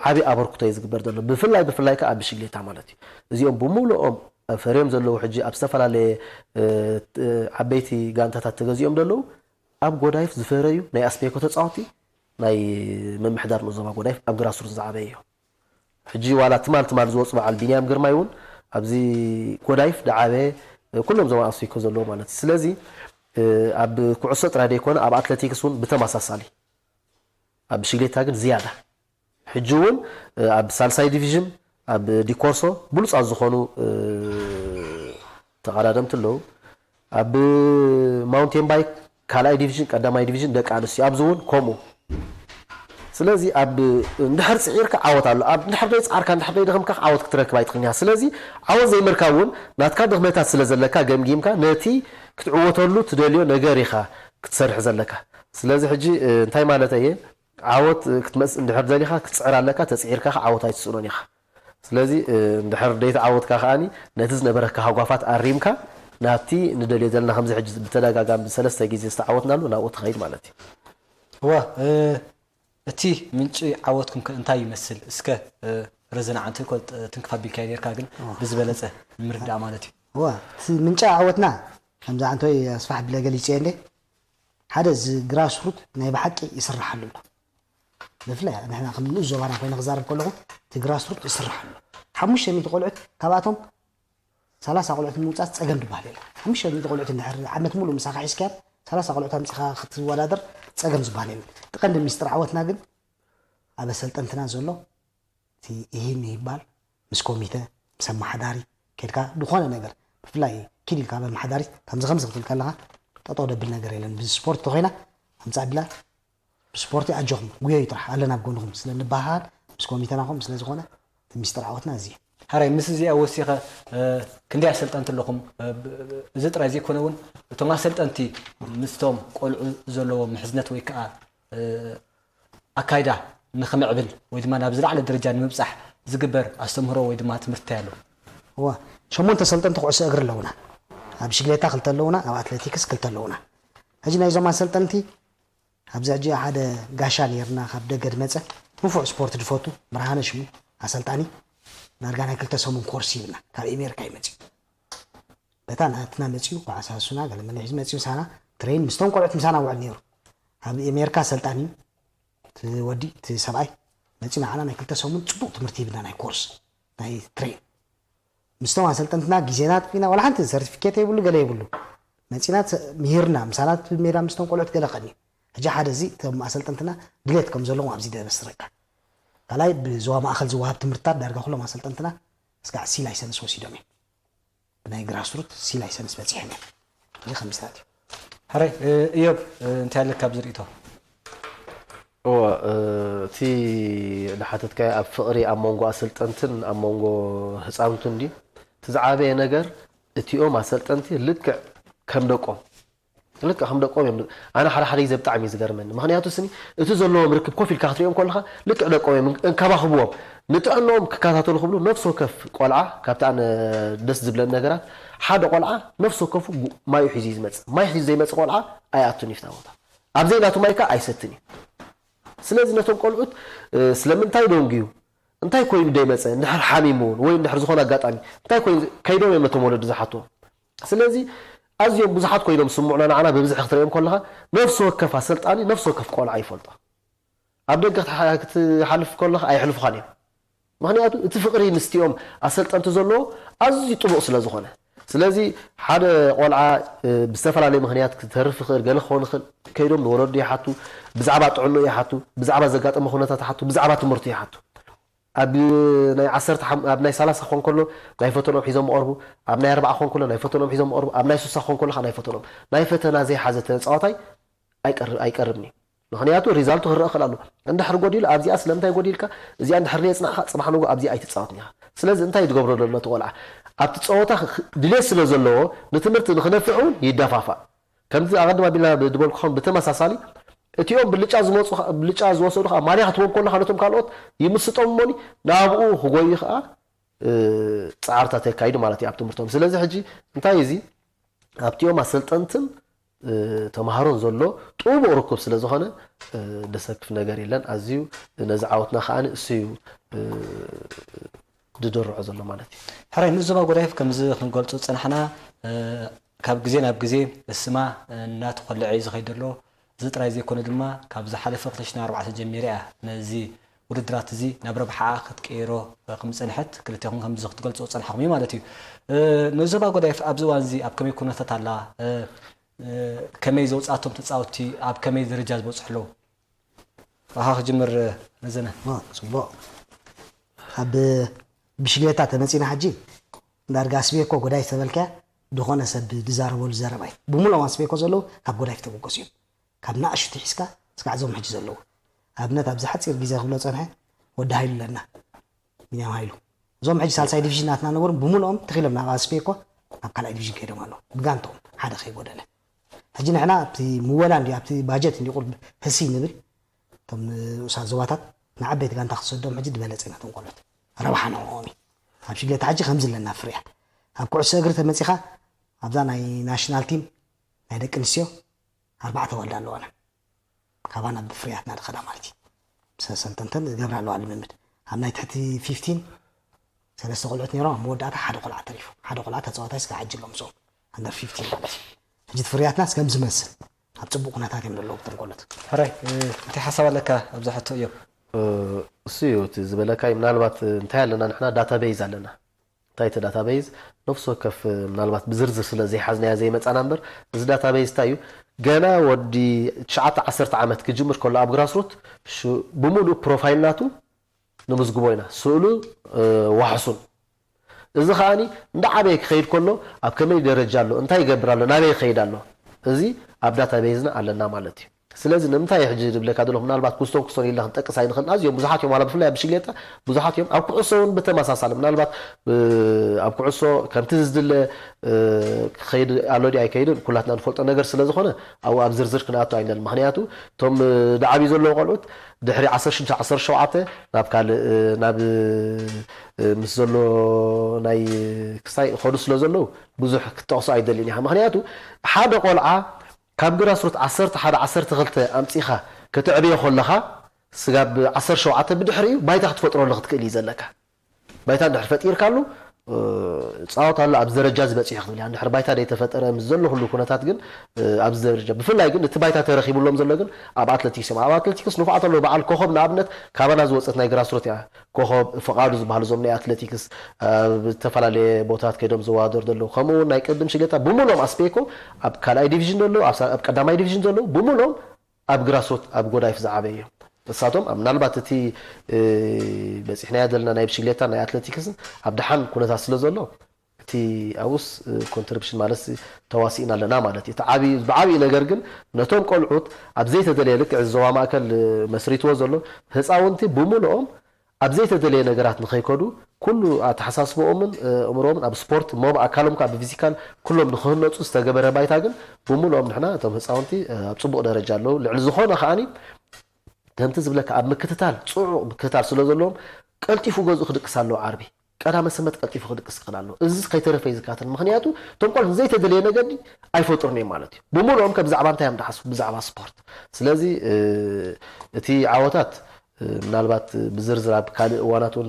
ዓብዪ ኣበርክቶ እዩ ዝግበር ዘሎ። ብፍላይ ብፍላይ ከዓ ኣብ ብሽግሌታ ማለት እዩ። እዚኦም ብምሉኦም ፈርዮም ዘለዉ ሕጂ ኣብ ዝተፈላለየ ዓበይቲ ጋንታታት ተገዚኦም ዘለዉ ኣብ ጎዳይፍ ዝፈረዩ ናይ ኣስፔኮ ተፃወቲ ናይ ምምሕዳር ንኡስ ዞባ ጎዳይፍ ኣብ ግራስሩት ዝዓበዩ እዮም። ሕጂ ዋላ ትማል ትማል ዝወፁ በዓል ቢንያም ግርማይ እውን ኣብዚ ጎዳይፍ ደዓበ ኩሎም ዞባ ኣፍሪካ ዘለዎ ማለት እዩ። ስለዚ ኣብ ኩዕሶ ጥራይ ዘይኮነ ኣብ ኣትሌቲክስ እውን ብተመሳሳሊ ኣብ ብሽግሌታ ግን ዝያዳ ሕጂ እውን ኣብ ሳልሳይ ዲቪዥን ኣብ ዲኮርሶ ብሉፃት ዝኾኑ ተቐዳደምቲ ኣለዉ። ኣብ ማውንቴን ባይክ ካልኣይ ዲቪዥን ቀዳማይ ዲቪዥን ደቂ ኣንስትዮ ኣብዚ እውን ከምኡ ስለዚ ኣብ እንድሕር ፅዒርካ ዓወት ኣሎ ኣብ እንድሕር ደይ ፃዕርካ እንድሕር ደይ ደኸምካ ዓወት ክትረክብ ኣይትኽእልን ኢኻ ስለዚ ዓወት ዘይምርካብ እውን ናትካ ድኽመታት ስለ ዘለካ ገምጊምካ ነቲ ክትዕወተሉ ትደልዮ ነገር ኢኻ ክትሰርሕ ዘለካ ስለዚ ሕጂ እንታይ ማለት እየ ዓወት ክትመፅእ እንድሕር ደሊኻ ክትፅዕር ኣለካ ተፅዒርካ ዓወት ኣይትስእኖን ኢኻ ስለዚ እንድሕር ደይተዓወትካ ከኣ ነቲ ዝነበረካ ሃጓፋት ኣሪምካ ናብቲ ንደልዮ ዘለና ከምዚ ሕጂ ብተደጋጋሚ ሰለስተ ግዜ ዝተዓወትናሉ ናብኡ ትኸይድ ማለት እዩ። እወ እቲ ምንጪ ዓወትኩም ከ እንታይ ይመስል? እስከ ረዘነ ዓንተ ኮ ትንክፍ ኣቢልካዮ ነርካ ግን ብዝበለጸ ንምርዳእ ማለት እዩ። እወ እቲ ምንጪ ዓወትና ከምዚ ዓንቶይ ኣስፋሕ ቢለ ገሊጸዮ እንዴ ሓደ እዚ ግራስሩት ናይ ብሓቂ ይስርሓሉ ኣሎ። ብፍላይ ንሕና ከም ንኡስ ዞባና ኮይነ ክዛረብ ከለኹ እቲ ግራስሩት ይስራሕ ኣሎ። ሓሙሽተ ሚእቲ ቆልዑት ካብኣቶም ሰላሳ ቆልዑት ንምውፃእ ፀገም ዝበሃል የለን። ሓሙሽተ ሚእቲ ቆልዑት እንድሕር ዓመት ሙሉእ ምሳኻ ሒዝካዮም ሰላሳ ቆልዑት ኣምፂኻ ክትወዳደር ፀገም ዝበሃል የለን። እቲ ቀንዲ ሚስጥር ዓወትና ግን ኣብ ኣሰልጠንትና ዘሎ እቲ ይህን ይባል ምስ ኮሚተ ምስ ኣመሓዳሪ ከድካ ዝኾነ ነገር ብፍላይ ኪድ ኢልካ ኣብ ኣመሓዳሪ ከምዚ ከምዚ ክትብል ከለኻ ጠጠው ደብል ነገር የለን። ብስፖርት ተኾይና ኣምፃ ቢላ ብስፖርቲ ኣጆኹም ጉየዩ ጥራሕ ኣለና ኣብ ጎንኹም ስለ ንበሃል ምስ ኮሚተና ኹም ስለ ዝኾነ እቲ ሚስጥር ዓወትና እዚ እዩ። ሓራይ ምስ እዚኣ ወሲኸ ክንደይ ኣሰልጠንቲ ኣለኹም? እዚ ጥራይ ዘይኮነ እውን እቶም ኣሰልጠንቲ ምስቶም ቆልዑ ዘለዎ ምሕዝነት ወይ ከዓ ኣካይዳ ንኽምዕብል ወይ ድማ ናብ ዝለዓለ ደረጃ ንምብፃሕ ዝግበር ኣስተምህሮ ወይ ድማ ትምህርቲ ኣሎ? እዋ ሸሞንተ ኣሰልጠንቲ ኩዕሶ እግሪ ኣለውና። ኣብ ብሽግሌታ ክልተ ኣለውና፣ ኣብ ኣትሌቲክስ ክልተ ኣለውና። ሕጂ ናይዞም ኣሰልጠንቲ ኣብዚ ሕጂ ሓደ ጋሻ ነይርና ካብ ደገ ድመፀ ንፉዕ ስፖርት ድፈቱ ብርሃነ ሽሙ ኣሰልጣኒ ዳርጋ ናይ ክልተ ሰሙን ኮርስ ይብና ካብ ኤሜሪካ ይመፅኡ በታ ናትና መፅኡ ብዓሳሱና ገለመለ ሒዙ መፅኡ ምሳና ትሬን ምስቶም ቆልዑት ምሳና ውዕል ነይሩ ኣብ ኤሜሪካ ኣሰልጣኒ እዩ እቲ ወዲ እቲ ሰብኣይ መፅኡ ንዓና ናይ ክልተ ሰሙን ፅቡቅ ትምህርቲ ይብና ናይ ኮርስ ናይ ትሬን ምስቶም ኣሰልጠንትና ግዜና ኣጥፊና ዋላ ሓንቲ ሰርቲፊኬት የብሉ ገለ የብሉ መፂና ምሂርና ምሳና ሜዳ ምስቶም ቆልዑት ገለ ከኒ ሕጂ ሓደ እዚ እቶም ኣሰልጠንትና ድሌት ከም ዘለዎም ኣብዚ ደበስረካ ካልኣይ ብዞባ ማእኸል ዝወሃብ ትምህርትታት ዳርጋ ኩሎም ኣሰልጠንትና እስካዕ ሲ ላይሰንስ ወሲዶም እዮም ብናይ ግራስሩት ሲ ላይሰንስ በፂሖም እዮም እዚ ከምስታት እዩ ሕራይ እዮብ እንታይ ኣለካ ኣብዚ ርእቶ እወ እቲ ዝሓተትካዮ ኣብ ፍቕሪ ኣብ መንጎ ኣሰልጠንትን ኣብ መንጎ ህፃውንትን ድዩ እቲ ዝዓበየ ነገር እቲኦም ኣሰልጠንቲ ልክዕ ከም ደቆም ልክዕ ከም ደቆም እዮም ኣነ ሓደ ሓደ ግዜ ብጣዕሚ እዩ ዝገርመኒ ምክንያቱ ስኒ እቲ ዘለዎም ርክብ ኮፍ ኢልካ ክትሪኦም ከለካ ልክዕ ደቆም እዮም እንከባኽብዎም ንጥዕንኦም ክከታተሉ ክብሉ ነፍሲ ወከፍ ቆልዓ ካብቲ ኣነ ደስ ዝብለኒ ነገራት ሓደ ቆልዓ ነፍሲ ወከፉ ማዩ ሒዙ እዩ ዝመፅእ ማይ ሒዙ ዘይመፅእ ቆልዓ ኣይኣቱን እዩ ፍታ ቦታ ኣብዘይ ናቱ ማይ ከዓ ኣይሰትን እዩ ስለዚ ነቶም ቆልዑት ስለምንታይ ደንጉዩ እንታይ ኮይኑ ደይመፀ እንድሕር ሓሚሙ እውን ወይ እንድሕር ዝኾነ ኣጋጣሚ እንታይ ኮይኑ ከይዶም እዮም ነቶም ወለዲ ዝሓትዎም ስለዚ ኣዝዮም ብዙሓት ኮይኖም ስምዑና ንዓና ብብዝሒ ክትርእዮም ከለኻ ነፍሲ ወከፍ ኣሰልጣኒ ነፍሲ ወከፍ ቆልዓ ይፈልጦ ኣብ ደገ ክትሓልፍ ከለኻ ኣየሕልፉኻን እዮም ምኽንያቱ እቲ ፍቕሪ ምስቲኦም ኣሰልጠንቲ ዘለዎ ኣዝዩ ጥቡቕ ስለ ዝኾነ ስለዚ ሓደ ቆልዓ ብዝተፈላለየ ምኽንያት ክተርፍ ይኽእል ገለ ክኾን ይኽእል ከይዶም ንወለዱ ይሓቱ ብዛዕባ ጥዕንኡ ይሓቱ ብዛዕባ ዘጋጠመ ኩነታት ይሓቱ ብዛዕባ ትምህርቱ ይሓቱ ኣብ ናይ ዓሰርተ ኣብ ናይ ሰላሳ ክኾን ከሎ ናይ ፈተኖም ሒዞም መቐርቡ ኣብ ናይ ኣርባዓ ክኾን ከሎ ናይ ፈተኖም ሒዞም መቐርቡ ኣብ ናይ ሱሳ ክኾን ከሎ ናይ ፈተኖም ናይ ፈተና ዘይሓዘ ተፃዋታይ ኣይቀርብን እዩ ምኽንያቱ ሪዛልቱ ክረአ ክእል ኣሎ እንድሕር ጎዲሉ ኣብዚኣ ስለምንታይ ጎዲልካ እዚኣ እንድሕር የፅናዕካ ፅባሕ ንጎ ኣብዚኣ ኣይትፃወትን ኢኻ ስለዚ እንታይ ትገብሮ ዘሎ እቲ ቆልዓ ኣብቲ ፀወታ ድሌት ስለ ዘለዎ ንትምህርቲ ንክነፍዕ እውን ይደፋፋእ ከምዚ ኣቐድም ኣቢልና ዝበልኩኹም ብተመሳሳሊ እቲኦም ብልጫ ዝመፁ ብልጫ ዝወሰዱ ከዓ ማልያ ክትቦም ከለካ ነቶም ካልኦት ይምስጦም እሞኒ ናብኡ ክጎዩ ከዓ ፃዕርታት የካይዱ ማለት እዩ ኣብ ትምህርቶም ስለዚ ሕጂ እንታይ እዚ ኣብቲኦም ኣሰልጠንትን ተምሃሮን ዘሎ ጥቡቕ ርኩብ ስለ ዝኾነ ደሰክፍ ነገር የለን ኣዝዩ ነዚ ዓወትና ከዓ እሱ እዩ ድድርዖ ዘሎ ማለት እዩ ሕራይ ንዞባ ጎዳይፍ ከምዚ ክንገልፆ ዝፀናሕና ካብ ግዜ ናብ ግዜ እስማ እናተኾልዐ እዩ ዝኸይድ ዘሎ እዚ ጥራይ ዘይኮነ ድማ ካብ ዝሓለፈ ክልተ ሽሕን ኣርባዕተን ጀሚራ እያ ነዚ ውድድራት እዚ ናብ ረብሓኣ ክትቅይሮ ከምዝፀንሐት ክልቴኹም ከምዚ ክትገልፅዎ ዝፀናሕኹም እዩ ማለት እዩ። ንዞባ ጎዳይፍ ኣብዚ እዋን እዚ ኣብ ከመይ ኩነታት ኣላ? ከመይ ዘውፅኣቶም ተፃወትቲ ኣብ ከመይ ደረጃ ዝበፅሑ ኣለዉ? ብኻ ክጅምር ረዘነ። ጽቡቕ። ካብ ብሽግሌታ ተመጺና ሕጂ ዳርጋ ኣስቤኮ ጎዳይፍ ተበልካያ ዝኾነ ሰብ ዝዛረበሉ ዘረባ እዩ። ብምሉኦም ኣስቤኮ ዘለዉ ካብ ጎዳይፍ ተበገሱ እዮም። ካብ ንኣሽቱ ሒዝካ እስካዕ እዞም ሕጂ ዘለዉ ኣብነት ኣብዚ ሓፂር ግዜ ክብሎ ፀንሐ ወዲ ሃይሉ ኣለና ቢንያም ሃይሉ እዞም ሕጂ ሳልሳይ ዲቪዥን ናትና ነበሩ ብምልኦም ተኺሎም ናብ ኣስቤኮ ናብ ካልኣይ ዲቪዥን ከይዶም ኣለዉ ብጋንቶም ሓደ ከይጎደለ ሕጂ ንሕና ኣብቲ ምወላ እንዲ ኣብቲ ባጀት እንዲ ቁርብ ህሲ ንብል እቶም ንኡሳት ዞባታት ንዓበይቲ ጋንታ ክሰዶም ሕጂ ዝበለፀ ናቶም ቆልዑት ረብሓ ንዕኦም እዩ ኣብ ሽግለታ ሕጂ ከምዚ ኣለና ፍርያት ኣብ ኩዕሶ እግሪ ተመፂኻ ኣብዛ ናይ ናሽናል ቲም ናይ ደቂ ኣንስትዮ ኣርባዕተ ዋልዳ ኣለዋና። ካባና ብፍርያትና ዝኸዳ ማለት እዩ። ምስ ኣሰልጠንተን ዝገብራ ኣለዋ ልምምድ። ኣብ ናይ ትሕቲ ፊፍቲን ሰለስተ ቆልዑት ነይሮም ኣብ መወዳእታ ሓደ ቆልዓ ተሪፉ። ሓደ ቆልዓ ተፃዋታይ ስጋ ዓጅሎም ምስኦም ኣንደር ፊፍቲን ማለት እዩ። ሕጂ እቲ ፍርያትናስ ከም ዝመስል ኣብ ፅቡቅ ኩነታት እዮም ዘለዉ እቶም ቆልዑት። ሕራይ እቲ ሓሳብ ኣለካ ኣብዛ ሕቶ እዮም እሱ እዩ እቲ ዝበለካ እዩ። ምናልባት እንታይ ኣለና ንሕና ዳታቤዝ ኣለና። እንታይ እቲ ዳታቤዝ ነፍሲ ወከፍ ምናልባት ብዝርዝር ስለ ዘይሓዝናያ ዘይመጻና እምበር፣ እዚ ዳታቤዝ እንታይ እዩ? ገና ወዲ ትሽዓተ ዓሰርተ ዓመት ክጅምር ከሎ ኣብ ግራስሩት ብሙሉእ ፕሮፋይል ናቱ ንምዝግቦ ኢና። ስእሉ ዋሕሱን እዚ ከዓኒ እንዳ ዓበየ ክኸይድ ከሎ ኣብ ከመይ ደረጃ ኣሎ፣ እንታይ ይገብር ኣሎ፣ ናበይ ይኸይድ ኣሎ፣ እዚ ኣብ ዳታቤዝና ኣለና ማለት እዩ። ስለዚ ንምንታይ ሕጂ ዝብለካ ዘለኹ ምናልባት ኩስቶን ኩስቶን ኢልና ክንጠቅስ ኣይንኽእልን። ኣዝዮም ብዙሓት እዮም፣ ዋላ ብፍላይ ኣብ ብሽግሌታ ብዙሓት እዮም። ኣብ ኩዕሶ እውን ብተመሳሳሊ ምናልባት ኣብ ኩዕሶ ከምቲ ዝድለ ክኸይድ ኣሎ ድዩ ኣይከይድን ኩላትና ንፈልጦ ነገር ስለ ዝኾነ ኣብኡ ኣብ ዝርዝር ክንኣቱ ኣይንደልን። ምኽንያቱ እቶም ዝዓብዩ ዘለዉ ቆልዑት ድሕሪ ዓሰርተ ሽዱሽተ ዓሰርተ ሸውዓተ ናብ ካልእ ናብ ምስ ዘሎ ናይ ክስታይ ይኸዱ ስለ ዘለዉ ብዙሕ ክትጠቕሶ ኣይደልን ኢኻ። ምኽንያቱ ሓደ ቆልዓ ካብ ግራስሩት ዓሰርተ ሓደ ዓሰርተ ክልተ ኣምጺኻ ከተዕብዮ ከለኻ ስጋብ ዓሰርተ ሸውዓተ ብድሕሪኡ ባይታ ክትፈጥረሉ ክትክእል እዩ ዘለካ። ባይታ እንድሕር ፈጢርካሉ ፃወት ኣሎ ኣብዚ ደረጃ ዝበፂሑ ክትብል እያ። እንድሕር ባይታ ዘይተፈጠረ ምስ ዘሎ ኩሉ ኩነታት ግን ኣብዚ ደረጃ ብፍላይ ግን እቲ ባይታ ተረኪብሎም ዘሎ ግን ኣብ ኣትለቲክስ እዮም። ኣብ ኣትለቲክስ ንፉዓት ኣለዉ። በዓል ኮኸብ ንኣብነት ካባና ዝወፀት ናይ ግራስሩት እያ። ኮኸብ ፍቓዱ ዝበሃሉ እዞም ናይ ኣትለቲክስ ኣብ ዝተፈላለየ ቦታት ከይዶም ዝወዳደሩ ዘለዉ ከምኡ እውን ናይ ቅድም ሽግሌታ ብምሎም ኣስፔኮ ኣብ ካልኣይ ዲቪዥን ዘለዉ ኣብ ቀዳማይ ዲቪዥን ዘለዉ ብምሎም ኣብ ግራስሩት ኣብ ጎዳይፍ ዝዓበዩ እዮም። እሳቶም ኣብ ምናልባት እቲ በፂሕናዮ ዘለና ናይ ብሽግሌታ ናይ ኣትለቲክስን ኣብ ደሓን ኩነታት ስለ ዘሎ እቲ ኣብኡስ ኮንትሪብሽን ማለት ተዋሲእና ኣለና ማለት እዩ። እቲ ዓብዪ ብዓብዪ ነገር ግን ነቶም ቆልዑት ኣብ ዘይተደለየ ልክዕ እዚ ዞባ ማእከል መስሪትዎ ዘሎ ህፃውንቲ ብምልኦም ኣብ ዘይተደለየ ነገራት ንኸይከዱ ኩሉ ኣተሓሳስበኦምን እምሮምን ኣብ ስፖርት እሞ ብኣካሎም ከዓ ብፊዚካል ኩሎም ንክህነፁ ዝተገበረ ባይታ ግን ብምልኦም ንሕና እቶም ህፃውንቲ ኣብ ፅቡቕ ደረጃ ኣለዉ። ልዕሊ ዝኾነ ከዓኒ ከምቲ ዝብለካ ኣብ ምክትታል ፅዑቕ ምክትታል ስለ ዘለዎም ቀልጢፉ ገዝኡ ክድቅስ ኣለዎ። ዓርቢ ቀዳመ ሰንበት ቀልጢፉ ክድቅስ ይኽእል ኣሎ። እዚ ከይተረፈ እዩ ዝካተል። ምክንያቱ እቶም ቆልዑ ዘይተደለየ ነገር ኣይፈጥሩን እዮም ማለት እዩ። ብምልኦም ከ ብዛዕባ እንታይ እዮም ዝሓስቡ? ብዛዕባ ስፖርት። ስለዚ እቲ ዓወታት ምናልባት ብዝርዝር ኣብ ካልእ እዋናት እውን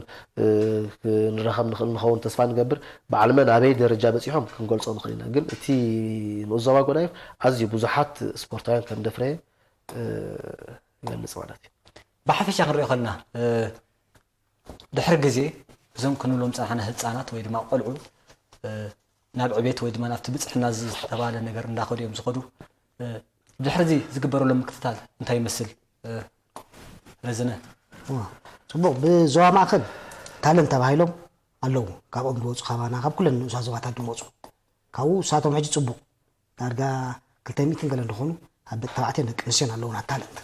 ክንራኸብ ንኽእል ንኸውን ተስፋ ንገብር። በዓል መን ኣበይ ደረጃ በፂሖም ክንገልፆ ንኽእል ኢና። ግን እቲ ንኡስ ዞባ ጎዳይፍ ኣዝዩ ብዙሓት ስፖርታውያን ከም ደፍረየ ይገልጽ ማለት እዩ። ብሓፈሻ ክንሪኦ ከለና ድሕሪ ግዜ እዞም ክንብሎም ዝጸናሕና ህጻናት ወይ ድማ ቆልዑ ናብ ዕቤት ወይ ድማ ናብቲ ብጽሕና ዝተባህለ ነገር እንዳኸዱ እዮም ዝኸዱ። ድሕሪ እዚ ዝግበረሎም ምክትታል እንታይ ይመስል? ረዝነ። ጽቡቕ። ብዞባ ማእከል ታለንት ተባሂሎም ኣለዉ። ካብኦም ዝወፁ ካባና ካብ ኩለን ንኡሳት ዞባታት ዝመፁ ካብኡ ንሳቶም ሕጂ ጽቡቕ ዳርጋ ክልተ ሚእትን ገለ ዝኾኑ ዓበይቲ ተባዕትዮን ደቂ ኣንስትዮን ኣለዉና ታለንት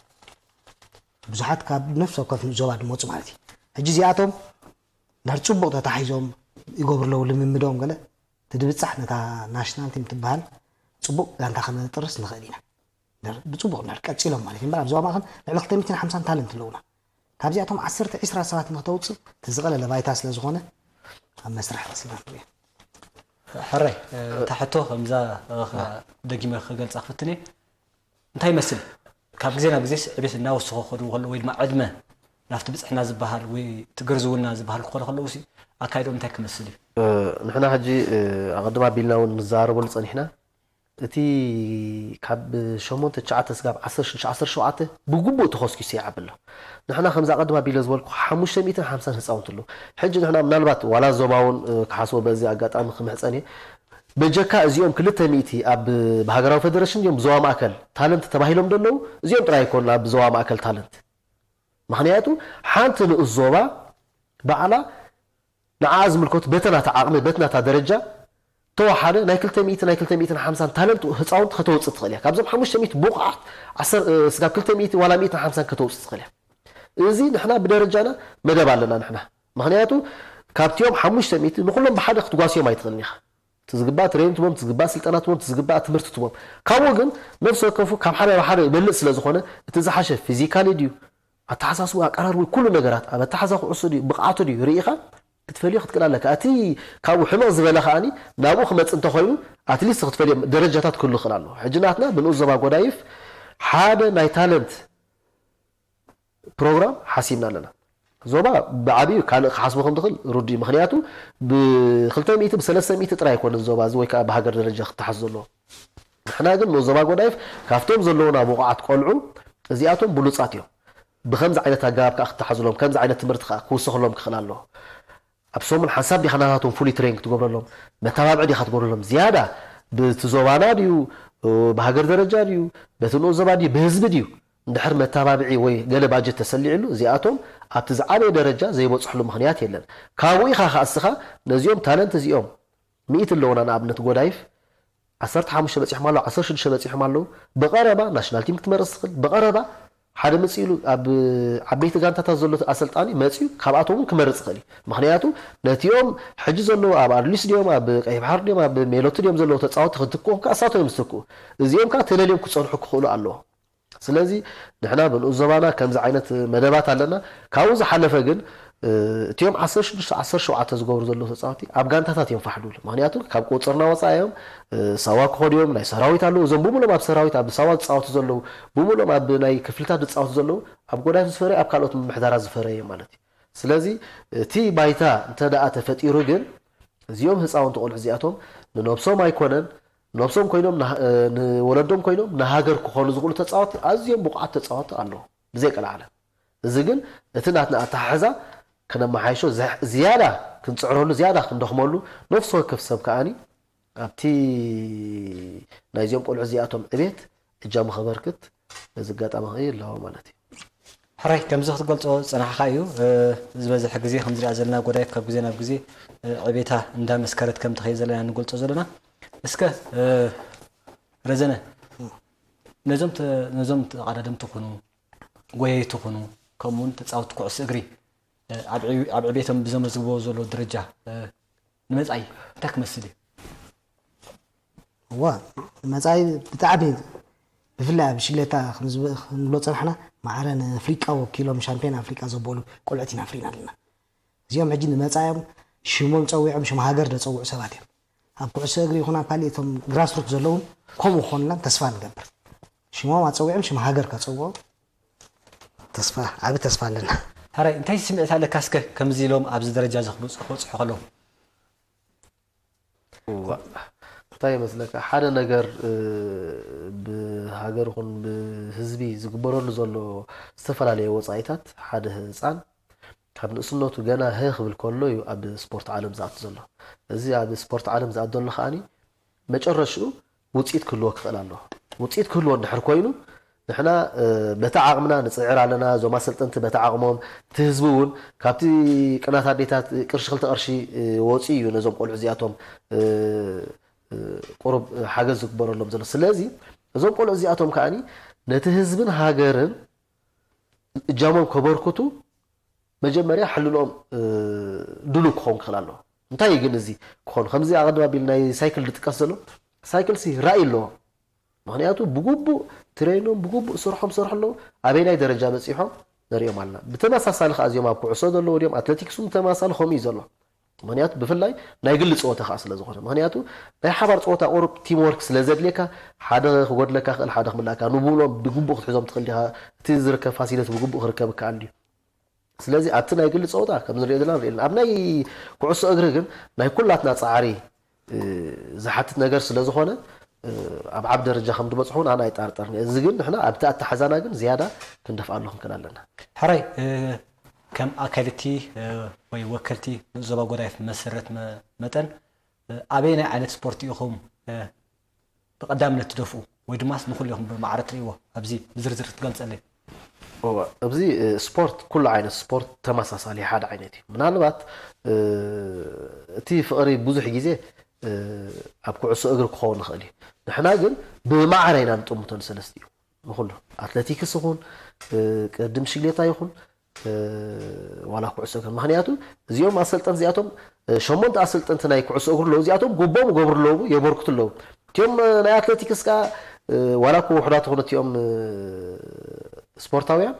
ብዙሓት ካብ ነፍሲ ወከፍ ንኡስ ዞባ ዝመፁ ማለት እዩ። ሕጂ እዚኣቶም እንድሕር ፅቡቕ ተታሒዞም ይገብሩ ኣለዉ ልምምዶም ገለ እቲ ድብፃሕ ነታ ናሽናል ቲም ትበሃል ፅቡቕ ጋንታ ከነጥርስ ንኽእል ኢና። ብፅቡቕ እንድሕር ቀፂሎም ማለት እዩ። እምበር ኣብ ዞባ ማእኸል ልዕሊ ክልተ ሚእትን ሓምሳን ታለንት ኣለዉና። ካብዚኣቶም ዓሰርተ ዒስራ ሰባት ንክተውፅእ እቲ ዝቐለለ ባይታ ስለ ዝኾነ ኣብ መስርሕ ቀሲና ንሪኦ። ሕራይ እታ ሕቶ ከምዛ ደጊመ ክገልፃ ክፍትን እየ። እንታይ ይመስል ካብ ግዜ ናብ ግዜስ ዕቤት እናወሰኹ ክኸዱ ከለዉ ወይ ድማ ዕድመ ናብቲ ብፅሕና ዝበሃል ወይ እቲ ግርዝውና ዝበሃል ክኸዱ ከለዉ ሲ ኣካይዶም እንታይ ክመስል እዩ? ንሕና ሕጂ ኣቐድም ኣቢልና እውን ንዘራረበሉ ፀኒሕና እቲ ካብ ሸሞንተ ትሽዓተ ስጋብ ዓሰርተ ሽዱሽተ ዓሰርተ ሸውዓተ ብግቡእ ተኾስኪሱ ይዓቢ ኣሎ። ንሕና ከምዚ ኣቐድም ኣቢለ ዝበልኩ ሓሙሽተ ሚእትን ሓምሳን ህፃውንቲ ኣለዉ። ሕጂ ንሕና ምናልባት ዋላ ዞባ እውን ክሓስቦ በዚ ኣጋጣሚ ክምሕፀን እየ። በጀካ እዚኦም ክልተ ሚእቲ ኣብ ብሃገራዊ ፌደሬሽን እዮም ብዞባ ማእከል ታለንት ተባሂሎም ደለዉ እዚኦም ጥራይ ኣይኮኑን ኣብ ዞባ ማእከል ታለንት። ምኽንያቱ ሓንቲ ንኡስ ዞባ ባዕላ ንዓኣ ዝምልከቱ በቲ ናታ ዓቕሚ በቲ ናታ ደረጃ ተወሓደ ናይ ክልተ ሚእቲ ናይ ክልተ ሚእትን ሓምሳን ታለንት ህፃውንቲ ከተውፅእ ትኽእል እያ። ካብዞም ሓሙሽተ ሚእቲ ብቑዓት ዓሰርተ ስጋብ ክልተ ሚእቲ ዋላ ሚእትን ሓምሳን ከተውፅእ ትኽእል እያ። እዚ ንሕና ብደረጃና መደብ ኣለና ንሕና። ምኽንያቱ ካብቲኦም ሓሙሽተ ሚእቲ ንኹሎም ብሓደ ክትጓስዮም ኣይትኽእልን ኢኻ። እቲ ዝግባእ ትሬኒንግ ትቦም፣ እቲ ዝግባእ ስልጠና ትቦም፣ እቲ ዝግባእ ትምህርቲ ትቦም። ካብኡ ግን ነፍሲ ወከፉ ካብ ሓደ ናብ ሓደ ይበልፅ ስለ ዝኾነ እቲ ዝሓሸ ፊዚካሊ ድዩ፣ ኣተሓሳስቡ፣ ኣቀራርቡ፣ ኩሉ ነገራት ኣብ ኣተሓዛ ኩዕሶ ድዩ፣ ብቕዓቱ ድዩ ርኢኻ ክትፈልዮ ክትክእል ኣለካ። እቲ ካብኡ ሕምቕ ዝበለ ከዓኒ ናብኡ ክመፅእ እንተኾይኑ ኣትሊስት ክትፈልዮ ደረጃታት ክህሉ ይኽእል ኣሎ። ሕጂ ናትና ብንኡስ ዞባ ጎዳይፍ ሓደ ናይ ታለንት ፕሮግራም ሓሲብና ኣለና። ዞባ ብዓብዩ ካልእ ክሓስቦ ከም ዝኽእል ርዱእ እዩ። ምኽንያቱ ብክልተ ሚእቲ ብሰለስተ ሚእቲ ጥራይ ኣይኮነን ዞባ እዚ ወይ ከዓ ብሃገር ደረጃ ክተሓዝ ዘለዎ። ንሕና ግን ንኡስ ዞባ ጎዳይፍ ካብቶም ዘለዉና ብቑዓት ቆልዑ እዚኣቶም ብሉፃት እዮም። ብከምዚ ዓይነት ኣገባብ ከዓ ክተሓዝሎም፣ ከምዚ ዓይነት ትምህርቲ ከዓ ክውሰኽሎም ክኽእል ኣለዎ። ኣብ ሰሙን ሓንሳብ ዲኻ ናታቶም ፉሊ ትሬን ክትገብረሎም፣ መተባብዒ ዲኻ ትገብረሎም? ዝያዳ ብቲ ዞባና ድዩ፣ ብሃገር ደረጃ ድዩ፣ በቲ ንኡስ ዞባ ድዩ፣ ብህዝቢ ድዩ? እንድሕር መተባብዒ ወይ ገለ ባጀት ተሰሊዕሉ፣ እዚኣቶም ኣብቲ ዝዓበየ ደረጃ ዘይበፅሕሉ ምኽንያት የለን። ካብኡ ኢኻ ከዓ እስኻ ነዚኦም ታለንት እዚኦም ሚእቲ ኣለውና፣ ንኣብነት ጎዳይፍ ዓሰርተ ሓሙሽተ በፂሖም ኣለዉ፣ ዓሰርተ ሽዱሽተ በፂሖም ኣለዉ። ብቐረባ ናሽናል ቲም ክትመርፅ ትኽእል። ብቐረባ ሓደ መፂኡ ኢሉ ኣብ ዓበይቲ ጋንታታት ዘሎ ኣሰልጣኒ መፂኡ ካብኣቶም እውን ክመርፅ ይኽእል እዩ። ምኽንያቱ ነቲኦም ሕጂ ዘለዉ ኣብ ኣድሊስ ድዮም፣ ኣብ ቀይ ባሕር ድዮም፣ ኣብ ሜሎቲ ድዮም ዘለዉ ተፃወትቲ ክትክኡ ከኣ እሳቶም እዮም ዝትክኡ። እዚኦም ከኣ ተለልዮም ክፀንሑ ክኽእሉ ኣለዎም። ስለዚ ንሕና ብንኡስ ዞባና ከምዚ ዓይነት መደባት ኣለና። ካብኡ ዝሓለፈ ግን፣ እ፣ እቲኦም ዓሰርተ ሽዱሽተ ዓሰርተ ሸውዓተ ዝገብሩ ዘለዉ ተጻወትቲ ኣብ ጋንታታት እዮም ፋሕ ድብሉ። ምኽንያቱ ካብ ቁጽርና ወጻኢ እዮም። እ፣ ሳዋ ክኸዱ እዮም፣ ናይ ሰራዊት ኣለዉ። እዞም ብምሉኦም ኣብ ሰራዊት፣ ኣብ ሳዋ ዝጻወቱ ዘለዉ፣ ብምሉኦም ኣብ ናይ ክፍልታት ዝጻወቱ ዘለዉ፣ ኣብ ጎዳይፍ ዝፈረዩ፣ ኣብ ካልኦት ምምሕዳራት ዝፈረዩ እዮም ማለት እዩ። ስለዚ እቲ ባይታ እንተ ደኣ ተፈጢሩ ግን፣ እዚኦም ህፃውንቲ ቆልዑ እዚኣቶም ንነብሶም ኣይኮነን፣ ነብሶም ኮይኖም ንሃ-፣ እ፣ ንወለዶም ኮይኖም ንሃገር ክኾኑ ዝኽእሉ ተፃወትቲ፣ ኣዝዮም ብቑዓት ተፃወትቲ ኣለዉ፣ ብዘይ ቀልዓለም። እዚ ግን እቲ ናትና ኣተሓሕዛ ከነመሓይሾ፣ ዘ-፣ ዝያዳ ክንፅዕረሉ፣ ዝያዳ ክንደኽመሉ፣ ነፍሲ ወከፍ ሰብ ከኣኒ ኣብቲ ናይዚኦም ቆልዑ እዚኣቶም ዕቤት እጃሙ ከበርክት በዚ ኣጋጣሚ ክኽእል ኣለዎ ማለት እዩ። ሕራይ፣ ከምዚ ክትገልጾ ዝጸናሕካ እዩ። እ፣ ዝበዝሕ ግዜ ከምዚ ርኣ ዘለና ጎዳይፍ ካብ ግዜ ናብ ግዜ፣ እ፣ ዕቤታ እንዳመስከረት ከም ትኸይድ ዘለና ንገልጾ ዘለና። እስከ፣ እ፣ ረዘነ፣ ነዞም ተ-፣ ነዞም ተቐዳደምቲ ኩኑ፣ ጎየይቲ ኩኑ፣ ከምኡውን ተጻወትቲ ኩዕሶ እግሪ፣ እ፣ ኣብ ዕብ-፣ ኣብ ዕቤቶም ብዘመዝግቦ ዘሎ ደረጃ፣ እ፣ ንመጻኢ እንታይ ክመስል እዩ? እዋ፣ ንመጻኢ ብጣዕሚ፣ ብፍላይ ኣብ ብሽክሌታ ከም ዝብ-፣ ክንብሎ ጸናሕና፣ ማዕረ ንኣፍሪቃ ወኪሎም ሻምፒዮን ኣፍሪቃ ዘበሉ ቆልዑት ኢና ኣፍሪና ኣለና። እዚኦም ሕጂ ንመጻኢኦም ሽሞም ጸዊዖም ሽም ሃገር ዘጸውዑ ሰባት እዮም። ኣብ ኩዕሶ እግሪ ይኹን ኣብ ካሊእ እቶም ግራስሩት ዘለዉ እውን ከምኡ ክኾኑልና ተስፋ ንገብር። ሽሞም ኣጸዊዖም ሽም ሃገር ከጸውዑ ተስፋ፣ ዓቢ ተስፋ ኣለና። ሕራይ፣ እንታይ ስምዒት ኣለካ እስከ ከምዚ ኢሎም ኣብዚ ደረጃ እዚ ክበጽሑ ከለዉ? እንታይ ይመስለካ፣ ሓደ ነገር ብሃገር ይኹን ብህዝቢ ዝግበረሉ ዘሎ ዝተፈላለየ ወፃኢታት፣ ሓደ ህፃን ካብ ንእስነቱ ገና ህህ ክብል ከሎ እዩ ኣብ ስፖርት ዓለም ዝኣቱ ዘሎ። እዚ ኣብ ስፖርት ዓለም ዝኣቱ ዘሎ ከዓኒ መጨረሽኡ ውፅኢት ክህልዎ ክኽእል ኣለዎ። ውፅኢት ክህልዎ እንድሕር ኮይኑ ንሕና በቲ ዓቕምና ንፅዕር ኣለና። እዞም ኣሰልጠንቲ በቲ ዓቕሞም፣ እቲ ህዝቢ እውን ካብቲ ቅናት ኣዴታት ቅርሺ ክልተ ቅርሺ ወፂኡ እዩ ነዞም ቆልዑ እዚኣቶም ቁሩብ ሓገዝ ዝግበረሎም ዘሎ። ስለዚ እዞም ቆልዑ እዚኣቶም ከዓኒ ነቲ ህዝብን ሃገርን እጃሞም ከበርክቱ መጀመርያ ሕልንኦም ድሉው ክኸውን ክኽእል ኣለዎ። እንታይ እዩ ግን እዚ ክኾን? ከምዚ ኣቐድም ኣቢሉ ናይ ሳይክል ዝጥቀስ ዘሎ፣ ሳይክል ሲ ራእይ ኣለዎ። ምኽንያቱ ብግቡእ ትሬኖም ብግቡእ ስርሖም ሰርሑ ኣለዉ። ኣበይናይ ደረጃ በፂሖም ንሪኦም ኣለና። ብተመሳሳሊ ከዓ እዚኦም ኣብ ኩዕሶ ዘለዉ ድዮም ኣትሌቲክስ እውን ብተመሳሳሊ ከምኡ እዩ ዘሎ። ምኽንያቱ ብፍላይ ናይ ግሊ ፀወታ ከዓ ስለ ዝኾነ፣ ምኽንያቱ ናይ ሓባር ፀወታ ቁሩብ ቲም ወርክ ስለ ዘድልየካ ሓደ ክጎድለካ ክእል ሓደ ክምላእካ ንብሎም ብግቡእ ክትሕዞም ትኽእል ዲኻ። እቲ ዝርከብ ፋሲሊቲ ብግቡእ ክርከብ ይከኣል ድዩ? ስለዚ ኣብቲ ናይ ግሊ ፀወታ ከም ንሪኦ ዘለና ንሪኦ ኣለና። ኣብ ናይ ኩዕሶ እግሪ ግን ናይ ኩላትና ፃዕሪ ዝሓትት ነገር ስለ ዝኾነ ኣብ ዓብ ደረጃ ከም ዝበፅሑ እውን ኣነ ኣይጠራጠርን። እዚ ግን ንሕና ኣብቲ ኣተሓዛና ግን ዝያዳ ክንደፍኣሉ ክንክእል ኣለና። ሕራይ ከም ኣካልቲ ወይ ወከልቲ ንዞባ ጎዳይፍ መሰረት መጠን ኣበየናይ ዓይነት ስፖርት ኢኹም ብቐዳምነት ትደፍኡ ወይ ድማስ ንኹሉ ኢኹም ብማዕረ ትርእይዎ ኣብዚ ብዝርዝር ክትገልፀለይ? ኣብዚ ስፖርት ኩሉ ዓይነት ስፖርት ተመሳሳሊ ሓደ ዓይነት እዩ። ምናልባት እቲ ፍቕሪ ብዙሕ ግዜ ኣብ ኩዕሶ እግሪ ክኸውን ይኽእል እዩ። ንሕና ግን ብማዕረ ኢና ንጥምቶ ንሰለስቲኡ። ንኹሉ ኣትለቲክስ ይኹን ቅድድም ብሽግሌታ ይኹን ዋላ ኩዕሶ እግሪ። ምኽንያቱ እዚኦም ኣሰልጠንቲ እዚኣቶም ሸሞንተ ኣሰልጠንቲ ናይ ኩዕሶ እግሪ ኣለዉ። እዚኣቶም ጉቦም ይገብሩ ኣለዉ፣ የበርክቱ ኣለዉ። እቲኦም ናይ ኣትለቲክስ ከኣ ዋላ እኮ ውሑዳት ይኹኑ እቲኦም ስፖርታውያን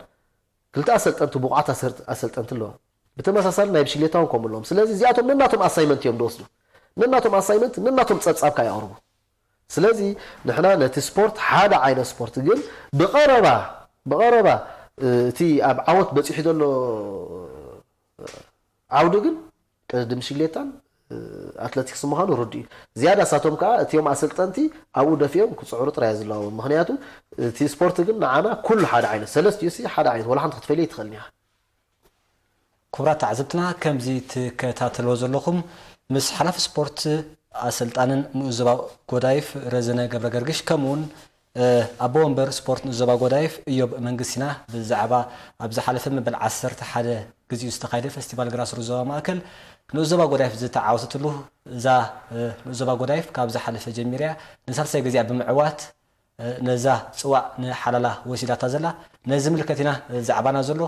ክልተ ኣሰልጠንቲ ብቑዓት ኣሰር-፣ ኣሰልጠንቲ ኣለዎም። ብተመሳሳሊ ናይ ብሽግሌታ እውን ከምኡ ኣለዎም። ስለዚ እዚኣቶም ነናቶም ኣሳይመንት እዮም ዝወስዱ። ነናቶም ኣሳይመንት ነናቶም ጸብጻብ ከኣ የቕርቡ። ስለዚ ንሕና ነቲ ስፖርት ሓደ ዓይነት ስፖርት ግን ብቐረባ ብቐረባ እቲ ኣብ ዓወት በጺሑ ዘሎ ዓውዲ ግን ቅድድም ብሽግሌታን ኣትለቲክስ ምዃኑ ርዱእ እዩ። ዝያዳ ሳቶም ከዓ እቲኦም ኣሰልጠንቲ ኣብኡ ደፊኦም ክፅዕሩ ጥራይ ዘለዎም። ምክንያቱ እቲ ስፖርት ግን ንዓና ኩሉ ሓደ ዓይነት፣ ሰለስቲኡ ሲ ሓደ ዓይነት፣ ወላ ሓንቲ ክትፈልዮ ይትኽእልን ኢኻ። ክቡራት ተዓዘብትና፣ ከምዚ ትከታተልዎ ዘለኹም ምስ ሓላፊ ስፖርት ኣሰልጣንን ንኡስ ዞባ ጎዳይፍ ረዘነ ገብረ ገርግሽ፣ ከምኡውን ኣቦ ወንበር ስፖርት ንኡስ ዞባ ጎዳይፍ እዮብ መንግስቲና ብዛዕባ ኣብ ዝሓለፈ መበል ዓሰርተ ሓደ ግዚኡ ዝተኻየደ ፈስቲቫል ግራስሩት ዞባ ማእከል ንኡስ ዞባ ጎዳይፍ ዝተዓወተትሉ፣ እዛ ንኡስ ዞባ ጎዳይፍ ካብ ዝሓለፈ ጀሚርያ ንሳልሳይ ግዚኣ ብምዕዋት ነዛ ፅዋዕ ንሓላላ ወሲዳታ ዘላ፣ ነዚ ዝምልከት ኢና ዛዕባና ዘሎ።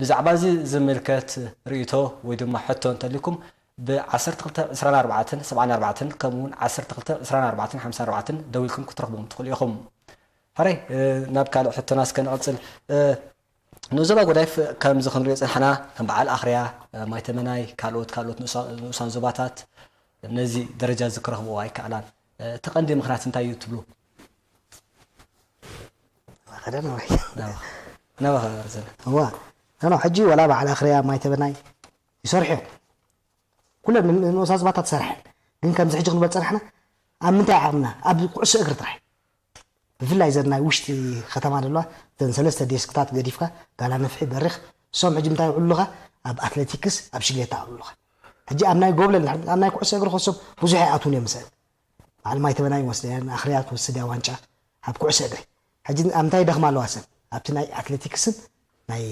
ብዛዕባ እዚ ዝምልከት ርእይቶ ወይ ድማ ሕቶ እንተልኩም ብ ዓሰርተ ክልተ ዕስራን ኣርባዕተን ሰብዓን ኣርባዕተን ከምኡ እውን ዓሰርተ ክልተ ዕስራን ኣርባዕተን ሓምሳን ኣርባዕተን ደዊልኩም ክትረኽቦም ትኽእሉ ኢኹም። ሕራይ፣ ናብ ካልእ ሕቶና እስከ ንቐፅል። ንኡስ ዞባ ጎዳይፍ ከምዚ ክንሪኦ ፀንሓና ከም በዓል ኣኽርያ፣ ማይ ተመናይ፣ ካልኦት ካልኦት ንኡሳን ዞባታት ነዚ ደረጃ እዚ ክረኽብኦ ኣይከኣላን። እቲ ቀንዲ ምኽንያት እንታይ እዩ ትብሉ? ከደን ወይ ናባኻ ረዘነ። እዋ ኖ ሕጂ ወላ በዓል ኣኽርያ ማይ ተበናይ ይሰርሑ እዮም። ኩለን ንኡሳን ዞባታት ይሰርሐን፣ ግን ከምዚ ሕጂ ክንበል ፀናሕና ኣብ ምንታይ ዓቕምና ኣብ ኩዕሶ እግሪ ጥራይ ብፍላይ ዘን ናይ ውሽጢ ከተማ ዘለዋ ዘን ሰለስተ ዴስክታት ገዲፍካ ጋላ ነፍሒ በሪኽ እሶም ሕጂ ምንታይ ይውዕሉኻ ኣብ ኣትሌቲክስ ኣብ ሽግሌታ ይውዕሉኻ። ሕጂ ኣብ ናይ ጎብለል ኣብ ናይ ኩዕሶ እግሪ ከሶም ብዙሕ ይኣትውን እዮም። ምሰን በዓል ማይ ተበናይ ወስደያን ኣኽርያ ትወስድ እያ ዋንጫ ኣብ ኩዕሶ እግሪ። ሕጂ ኣብ ምንታይ ይደኽማ ኣለዋ ሰብ ኣብቲ ናይ ኣትሌቲክስን ናይ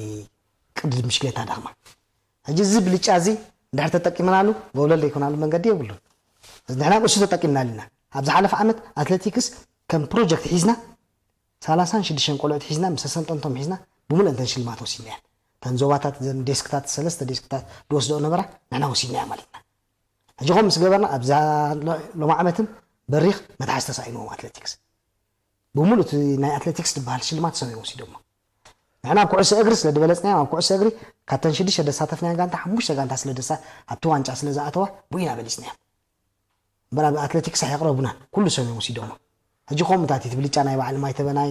ቅድድም ብሽክሌታ ደኽማ። ሕጂ እዚ ብልጫ እዚ እንድሕር ተጠቂምናሉ ጎብለል ዘይኮናሉ መንገዲ የብሉን። ንሕና ብእሱ ተጠቂምናሉ ኢና። ኣብ ዝሓለፈ ዓመት ኣትሌቲክስ ከም ፕሮጀክት ሒዝና ሰላሳን ሽዱሽተን ቆልዑት ሒዝና ምስ ኣሰልጠንቶም ሒዝና ብምሉእ እንተን ሽልማት ወሲድናየን። እተን ዞባታት እዘን ዴስክታት ሰለስተ ዴስክታት ዝወስደኦ ነበራ ንሕና ወሲድናያ ማለት ኢና። ሕጂ ከምኡ ምስ ገበርና ኣብዛ ሎሚ ዓመትን በሪኽ መትሓዚ ተሳኢንዎም ኣትሌቲክስ። ብምሉእ እቲ ናይ ኣትሌቲክስ ዝበሃል ሽልማት ሰበይ ወሲዶሞ። ንሕና ኣብ ኩዕሶ እግሪ ስለ ዝበለፅናዮም ኣብ ኩዕሶ እግሪ ካብተን ሽዱሽተ ደሳተፍናየን ጋንታ ሓሙሽተ ጋንታ ስለ ደሳ ኣብቲ ዋንጫ ስለ ዝኣተዋ ብኡ ኢና በሊፅናዮም። እምበር ኣብ ኣትሌቲክስ ኣየቕረቡናን ኩሉ ሰበይ ወሲዶሞ። ሕጂ ከምኡ እንታይ እቲ ብልጫ ናይ በዓል ማይ ተበናይ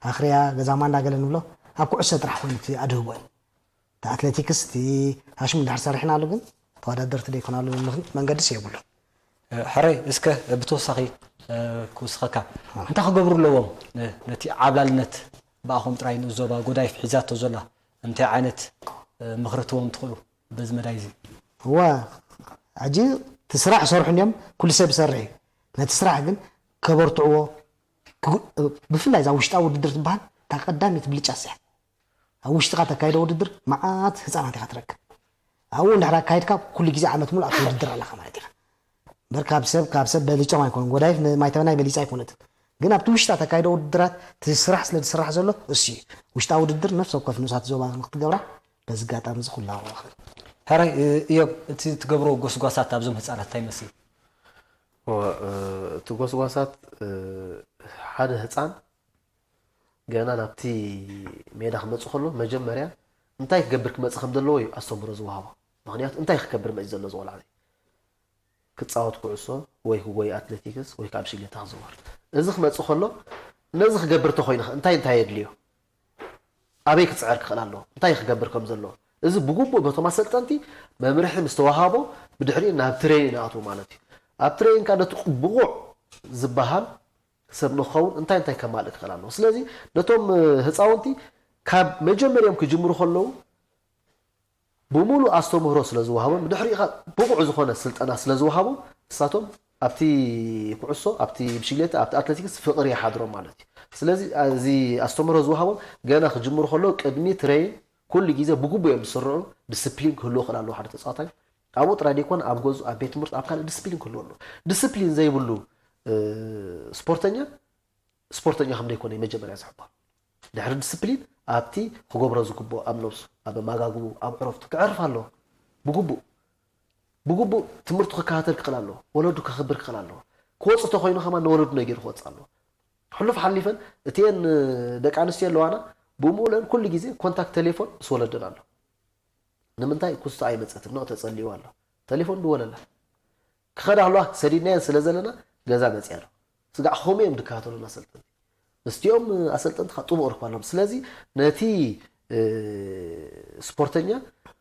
ኣኽርያ ገዛ ማንዳ ገለ ንብሎ ኣብ ኩዕሶ ጥራሕ ኮይኑ እቲ ኣድህቦ እዩ። እቲ ኣትሌቲክስ እቲ ሃሽሙ እንድሕር ሰሪሕናሉ ግን ተወዳደርቲ ዘይኮናሉ መንገድስ የብሉን። ሕራይ እስከ ብተወሳኺ ክውስኸካ እንታይ ክገብሩ ኣለዎም ነቲ ዓብላልነት ብኣኹም ጥራይ ንዞባ ጎዳይፍ ሒዛቶ ዘላ እንታይ ዓይነት ምኽሪ ትዎም ትኽእሉ በዚ መዳይ እዚ? እዋ ሕጂ እቲ ስራሕ ይሰርሑ እንዲዮም ኩሉ ሰብ ይሰርሕ እዩ። ነቲ ስራሕ ግን ከበርትዕዎ ብፍላይ እዛ ውሽጣዊ ውድድር ትበሃል እታ ቀዳሚት ብልጫ ስያ ኣብ ውሽጥኻ ተካይዶ ውድድር መዓት ህፃናት ኢኻ ትረክብ ኣብኡ እንድሕር ኣካይድካ ኩሉ ግዜ ዓመት ሙሉ ኣብቲ ውድድር ኣለኻ ማለት ኢኻ እምበር ካብ ሰብ ካብ ሰብ በሊፆም ኣይኮኑን ጎዳይፍ ማይተበናይ በሊፃ ኣይኮነትን ግን ኣብቲ ውሽጣ ተካይዶ ውድድራት እቲ ስራሕ ስለ ዝስራሕ ዘሎ እሱ እዩ ውሽጣዊ ውድድር ነፍሲ ወከፍ ንኡሳት ዞባ ንክትገብራ በዚ ኣጋጣሚ እዚ ኩላ ክእል ሕራይ እዮብ እቲ ትገብሮ ጎስጓሳት ኣብዞም ህፃናት እንታይ ይመስል እቲ ጎስጓሳት ሓደ ህፃን ገና ናብቲ ሜዳ ክመፅእ ከሎ መጀመርያ እንታይ ክገብር ክመፅእ ከም ዘለዎ እዩ ኣስተምህሮ ዝወሃቦ። ምክንያቱ እንታይ ክገብር መፂኡ ዘሎ እዚ ቆልዓ እዚ ክፃወት ኩዕሶ ወይ ክጎይ ኣትሌቲክስ ወይ ከዓ ብሽግሌታ ክዝወር እዚ ክመፅእ ከሎ ነዚ ክገብር ተኮይኑ ከ እንታይ እንታይ የድልዮ ኣበይ ክፅዕር ክኽእል ኣለዎ እንታይ ክገብር ከም ዘለዎ እዚ ብግቡእ በቶም ኣሰልጠንቲ መምርሒ ምስ ተወሃቦ ብድሕሪኡ ናብ ትሬኒን ይኣትዉ ማለት እዩ። ኣብ ትሬኒን ከዓ ነቲ ብቑዕ ዝበሃል ሰብ ንክኸውን እንታይ እንታይ ከማልእ ክኽእል ኣለዎ። ስለዚ ነቶም ህፃውንቲ ካብ መጀመርዮም ክጅምሩ ከለዉ ብሙሉእ ኣስተምህሮ ስለ ዝወሃቦም ብድሕሪኡ ከዓ ብቑዕ ዝኾነ ስልጠና ስለ ዝወሃቦም ንሳቶም ኣብቲ ኩዕሶ፣ ኣብቲ ብሽግሌታ፣ ኣብቲ ኣትለቲክስ ፍቕሪ ይሓድሮም ማለት እዩ። ስለዚ እዚ ኣስተምህሮ ዝወሃቦም ገና ክጅምሩ ከለዉ ቅድሚ ትሬን ኩሉ ግዜ ብግቡእ እዮም ዝስርዑ። ዲስፕሊን ክህልዎ ክእል ኣለዎ ሓደ ተፃዋታይ ኣብኡ ጥራይ ደይኮነ ኣብ ገዝኡ ኣብ ቤት ትምህርቱ ኣብ ካልእ ዲስፕሊን ክህልዎ ኣለዎ። ዲስፕሊን ዘይብሉ ስፖርተኛ ስፖርተኛ ከም ደይኮነ እዩ መጀመርያ ዝሕቦ። ድሕሪ ዲስፕሊን ኣብቲ ክገብሮ ዝግብኦ ኣብ ነብሱ፣ ኣብ ኣመጋግብኡ፣ ኣብ ዕረፍቱ ክዕርፍ ኣለዎ። ብግቡእ ብግቡእ ትምህርቱ ክከታተል ክኽእል ኣለዎ። ወለዱ ከኽብር ክኽእል ኣለዎ። ክወፅእ ተኾይኑ ከማን ንወለዱ ነጊሩ ክወፅእ ኣለዎ። ሕሉፍ ሓሊፈን እቲኤን ደቂ ኣንስትዮ ኣለዋና ብምኡለን ኩሉ ግዜ ኮንታክት ቴሌፎን ምስ ወለደን ኣሎ። ንምንታይ ኩስቶ ኣይመፀትን ኖ ተፀሊዋ ኣሎ ተሌፎን ድወለላ ክኸዳ ኣለዋ ሰዲድናየን ስለ ዘለና ገዛ መፅያ ኣሎ ስጋዕ ከምኡ እዮም ድከታተሉና ኣሰልጠንቲ ምስቲኦም ኣሰልጠንቲ ከዓ ጥቡቕ ርክብ ኣለዎም ስለዚ ነቲ ስፖርተኛ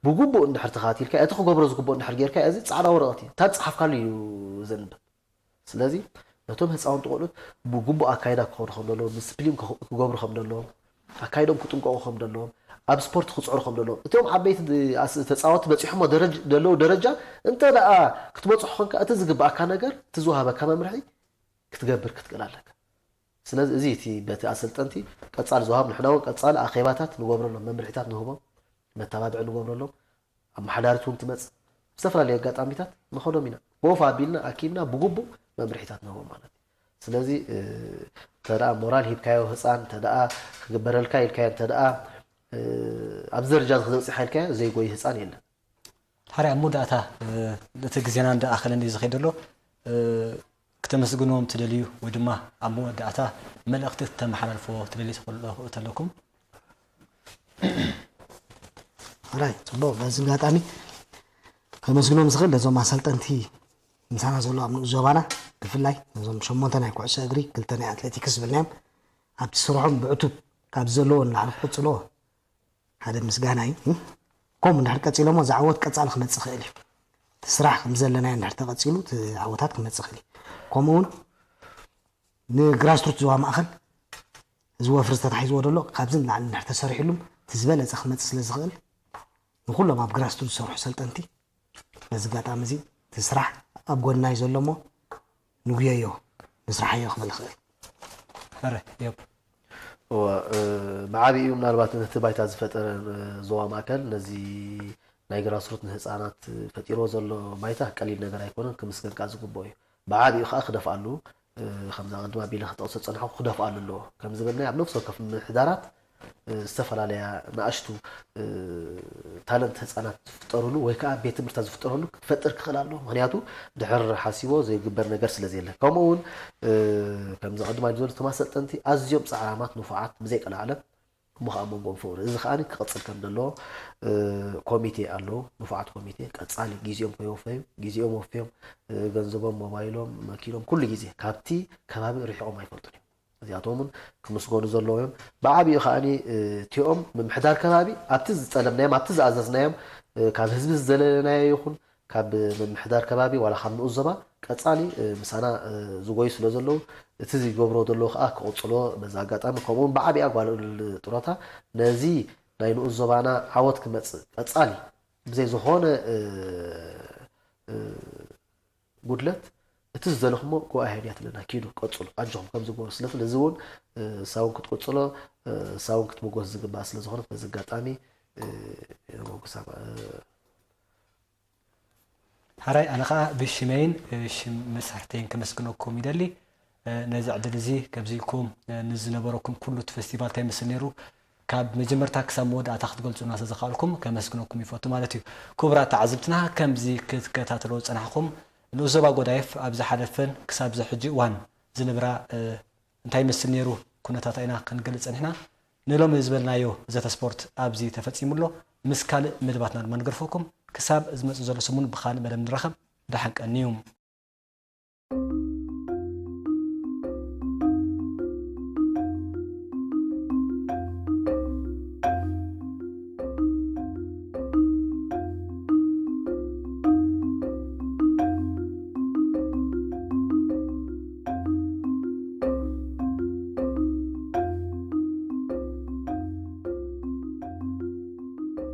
ብግቡእ እንድሕር ተኸታቲልካ፣ እቲ ክገብሮ ዝግብኦ እንድሕር ጌርካ፣ እዚ ጻዕዳ ወረቐት እዩ። እታ ዝጸሓፍካሉ እዩ ዘንብብ። ስለዚ ነቶም ህፃውንቲ ቆልዑት ብግቡእ ኣካይዳ ክኸዱ ከም ዘለዎም፣ ዲስፕሊን ክኽ- ክገብሩ ከም ዘለዎም፣ ኣካይዶም ክጥንቀቑ ከም ዘለዎም፣ ኣብ ስፖርት ክፅዕሩ ከም ዘለዎም፣ እቶም ዓበይቲ ድ- ኣስ- ተፃወትቲ በፂሖሞ ደረጅ- ዘለዉ ደረጃ እንተ ደኣ ክትበፅሑ ኮንካ፣ እቲ ዝግብኣካ ነገር፣ እቲ ዝወሃበካ መምርሒ ክትገብር ክትክእል ኣለካ። ስለዚ እዚ እቲ በቲ ኣሰልጠንቲ ቀፃሊ ዝወሃብ፣ ንሕና እውን ቀፃሊ ኣኼባታት ንገብረሎም፣ መምርሒታት ንህቦም፣ መተባብዒ ንገብረሎም፣ ኣመሓዳሪት እውን ትመፅእ፣ ዝተፈላለዩ ኣጋጣሚታት ንኸዶም ኢና። ኮፍ ኣቢልና ኣኪብና ብግቡእ መምርሒታት ንህቦም ማለት እዩ። ስለዚ እንተደኣ ሞራል ሂብካዮ ህፃን፣ እንተደኣ ክግበረልካ ኢልካዮ፣ እንተደኣ ኣብዚ ደረጃ እዚ ክዘብፅሕ ኢልካዮ ዘይጎይ ህፃን የለን። ሓራይ ኣብ መወዳእታ እቲ ግዜና እንዳኣኸለ እንዲ ዝኸይድ ዘሎ፣ ክተመስግንዎም ትደልዩ ወይ ድማ ኣብ መወዳእታ መልእኽቲ ክተመሓላልፍዎ ትደልዩ ተለኩም? ሓራይ ፅቡቕ። በዚ ኣጋጣሚ ከመስግኖም ዝኽእል ነዞም ኣሰልጠንቲ ምሳና ዘሎ ኣብ ንኡስ ዞባና፣ ብፍላይ ነዞም ሸሞንተ ናይ ኩዕሶ እግሪ፣ ክልተ ናይ ኣትሌቲክስ ዝብልናዮም፣ ኣብቲ ስርሖም ብዕቱብ ካብ ዘለዎ ንላዕሊ ክቕፅልዎ ሓደ ምስጋና እዩ። ከምኡ እንድሕር ቀፂሎሞ፣ እዚ ዓወት ቀፃሊ ክመፅእ ይኽእል እዩ። እቲ ስራሕ ከም ዘለናዮ እንድሕር ተቐፂሉ፣ እቲ ዓወታት ክመፅእ ይኽእል እዩ። ከምኡ እውን ንግራስሩት ዞባ ማእኸል፣ እዚ ወፍሪ ዝተታሒዝዎ ዘሎ፣ ካብዚ ንላዕሊ እንድሕር ተሰሪሕሉም፣ እቲ ዝበለፀ ክመፅእ ስለ ዝኽእል፣ ንኩሎም ኣብ ግራስሩት ዝሰርሑ ሰልጠንቲ በዚ ኣጋጣሚ እዚ፣ እቲ ስራሕ ኣብ ጎንና እዩ ዘሎ እሞ፣ ንጉየዮ፣ ንስራሓዮ ክብል ይኽእል። ሕረ ዮብ እወ፣ እ፣ ብዓቢኡ ምናልባት ነቲ ባይታ ዝፈጠረ፣ እ፣ ዞባ ማእከል ነዚ ናይ ግራስሩት ንህፃናት ፈጢርዎ ዘሎ ባይታ ቀሊል ነገር ኣይኮነን፣ ክምስገን ከዓ ዝግብኦ እዩ። ብዓቢኡ ከዓ ክደፍኣሉ፣ እ፣ ከምዛ ቅድም ኣቢለ ክጠቕሶ ዝፀናሕኩ ክደፍኣሉ ኣለዎ። ከም ዝበልናዮ ኣብ ነፍሲ ወከፍ ምምሕዳራት፣ እ፣ ዝተፈላለያ ንኣሽቱ፣ እ፣ ታለንት ህፃናት ዝፍጠሩሉ ወይ ከዓ ቤት ትምህርታት ዝፍጠረሉ ክትፈጥር ክኽእል ኣለዎ። ምኽንያቱ ድሕር ሓሲቦ ዘይግበር ነገር ስለ ዘየለ። ከምኡ እውን፣ እ፣ ከምዚ ቅድም ኣቢለ ዝበሉ እቶም ኣሰልጠንቲ ኣዝዮም ፃዕራማት፣ ንፉዓት፣ ብዘይቀልዓለም እሞ ከዓ ኣብ መንጎኦም ፍቕሪ። እዚ ከዓ ክቕፅል ከም ዘለዎ፣ እ፣ ኮሚቴ ኣለዎ፣ ንፉዓት ኮሚቴ ቀፃሊ ግዜኦም ከይወፈዩ፣ ግዜኦም ወፍዮም፣ እ፣ ገንዘቦም፣ ሞባይሎም፣ መኪኖም፣ ኩሉ ግዜ ካብቲ ከባቢ ርሒቖም ኣይፈልጡን እዮም። እዚኣቶም እውን ክምስገኑ ዘለዎም እዮም። ብዓቢኡ ከዓኒ፣ እ፣ እቲኦም ምምሕዳር ከባቢ ኣብቲ ዝጠለብናዮም፣ ኣብቲ ዝኣዘዝናዮም፣ እ፣ ካብ ህዝቢ ዝደለናዮ ይኹን ካብ ምምሕዳር ከባቢ ዋላ ካብ ንኡስ ዞባ ቀፃሊ፣ እ፣ ምሳና፣ እ፣ ዝጎዩ ስለ ዘለዉ እቲ ዝገብሮ ዘለዉ ከዓ ክቕፅሎ በዚ ኣጋጣሚ ከምኡ እውን ብዓቢኣ ጓል ጡረታ ነዚ ናይ ንኡስ ዞባና ዓወት ክመፅእ ቀፃሊ ብዘይ ዝኾነ፣ እ፣ እ፣ ጉድለት እቲ ዝደለኹሞ go ahead እያ ትብለና፣ ኪዱ ቀፅሉ ኣጆኹም ከም ዝገበሩ ስለዚ ነዚ እውን፣ እ፣ እሳ እውን ክትቅፅሎ፣ እ፣ እሳ እውን ክትምጎስ ዝግባእ ስለ ዝኾነት በዚ ኣጋጣሚ፣ እ፣ የመጉሳ፣ እ፣ ሓራይ ኣነ ከዓ ብሽመይን ሽም መሳርሕተይን ከመስግነኩም ይደሊ። ነዚ ዕድል እዚ ከምዚ ኢልኩም ንዝነበረኩም ኩሉ እቲ ፈስቲቫል እንታይ ይመስል ነይሩ ካብ መጀመርታ ክሳብ መወዳእታ ክትገልፁና ስለዝኸኣልኩም ከመስግነኩም ይፈቱ ማለት እዩ። ክቡራት ተዓዘብትና ከምዚ ክትከታተልዎ ዝፀናሕኩም ንኡስ ዞባ ጎዳይፍ ኣብ ዝሓለፈን ክሳብ እዚ ሕጂ እዋን ዝነበራ እንታይ ይመስል ነይሩ ኩነታታ ኢና ክንገልፅ ፀኒሕና። ንሎሚ ዝበልናዮ ዘተ ስፖርት ኣብዚ ተፈፂሙ ኣሎ። ምስ ካልእ መደባትና ድማ ንገድፈኩም። ክሳብ ዝመፅእ ዘሎ ሰሙን ብኻልእ መደብ ንራኸብ። ደሓን ቀንዩ።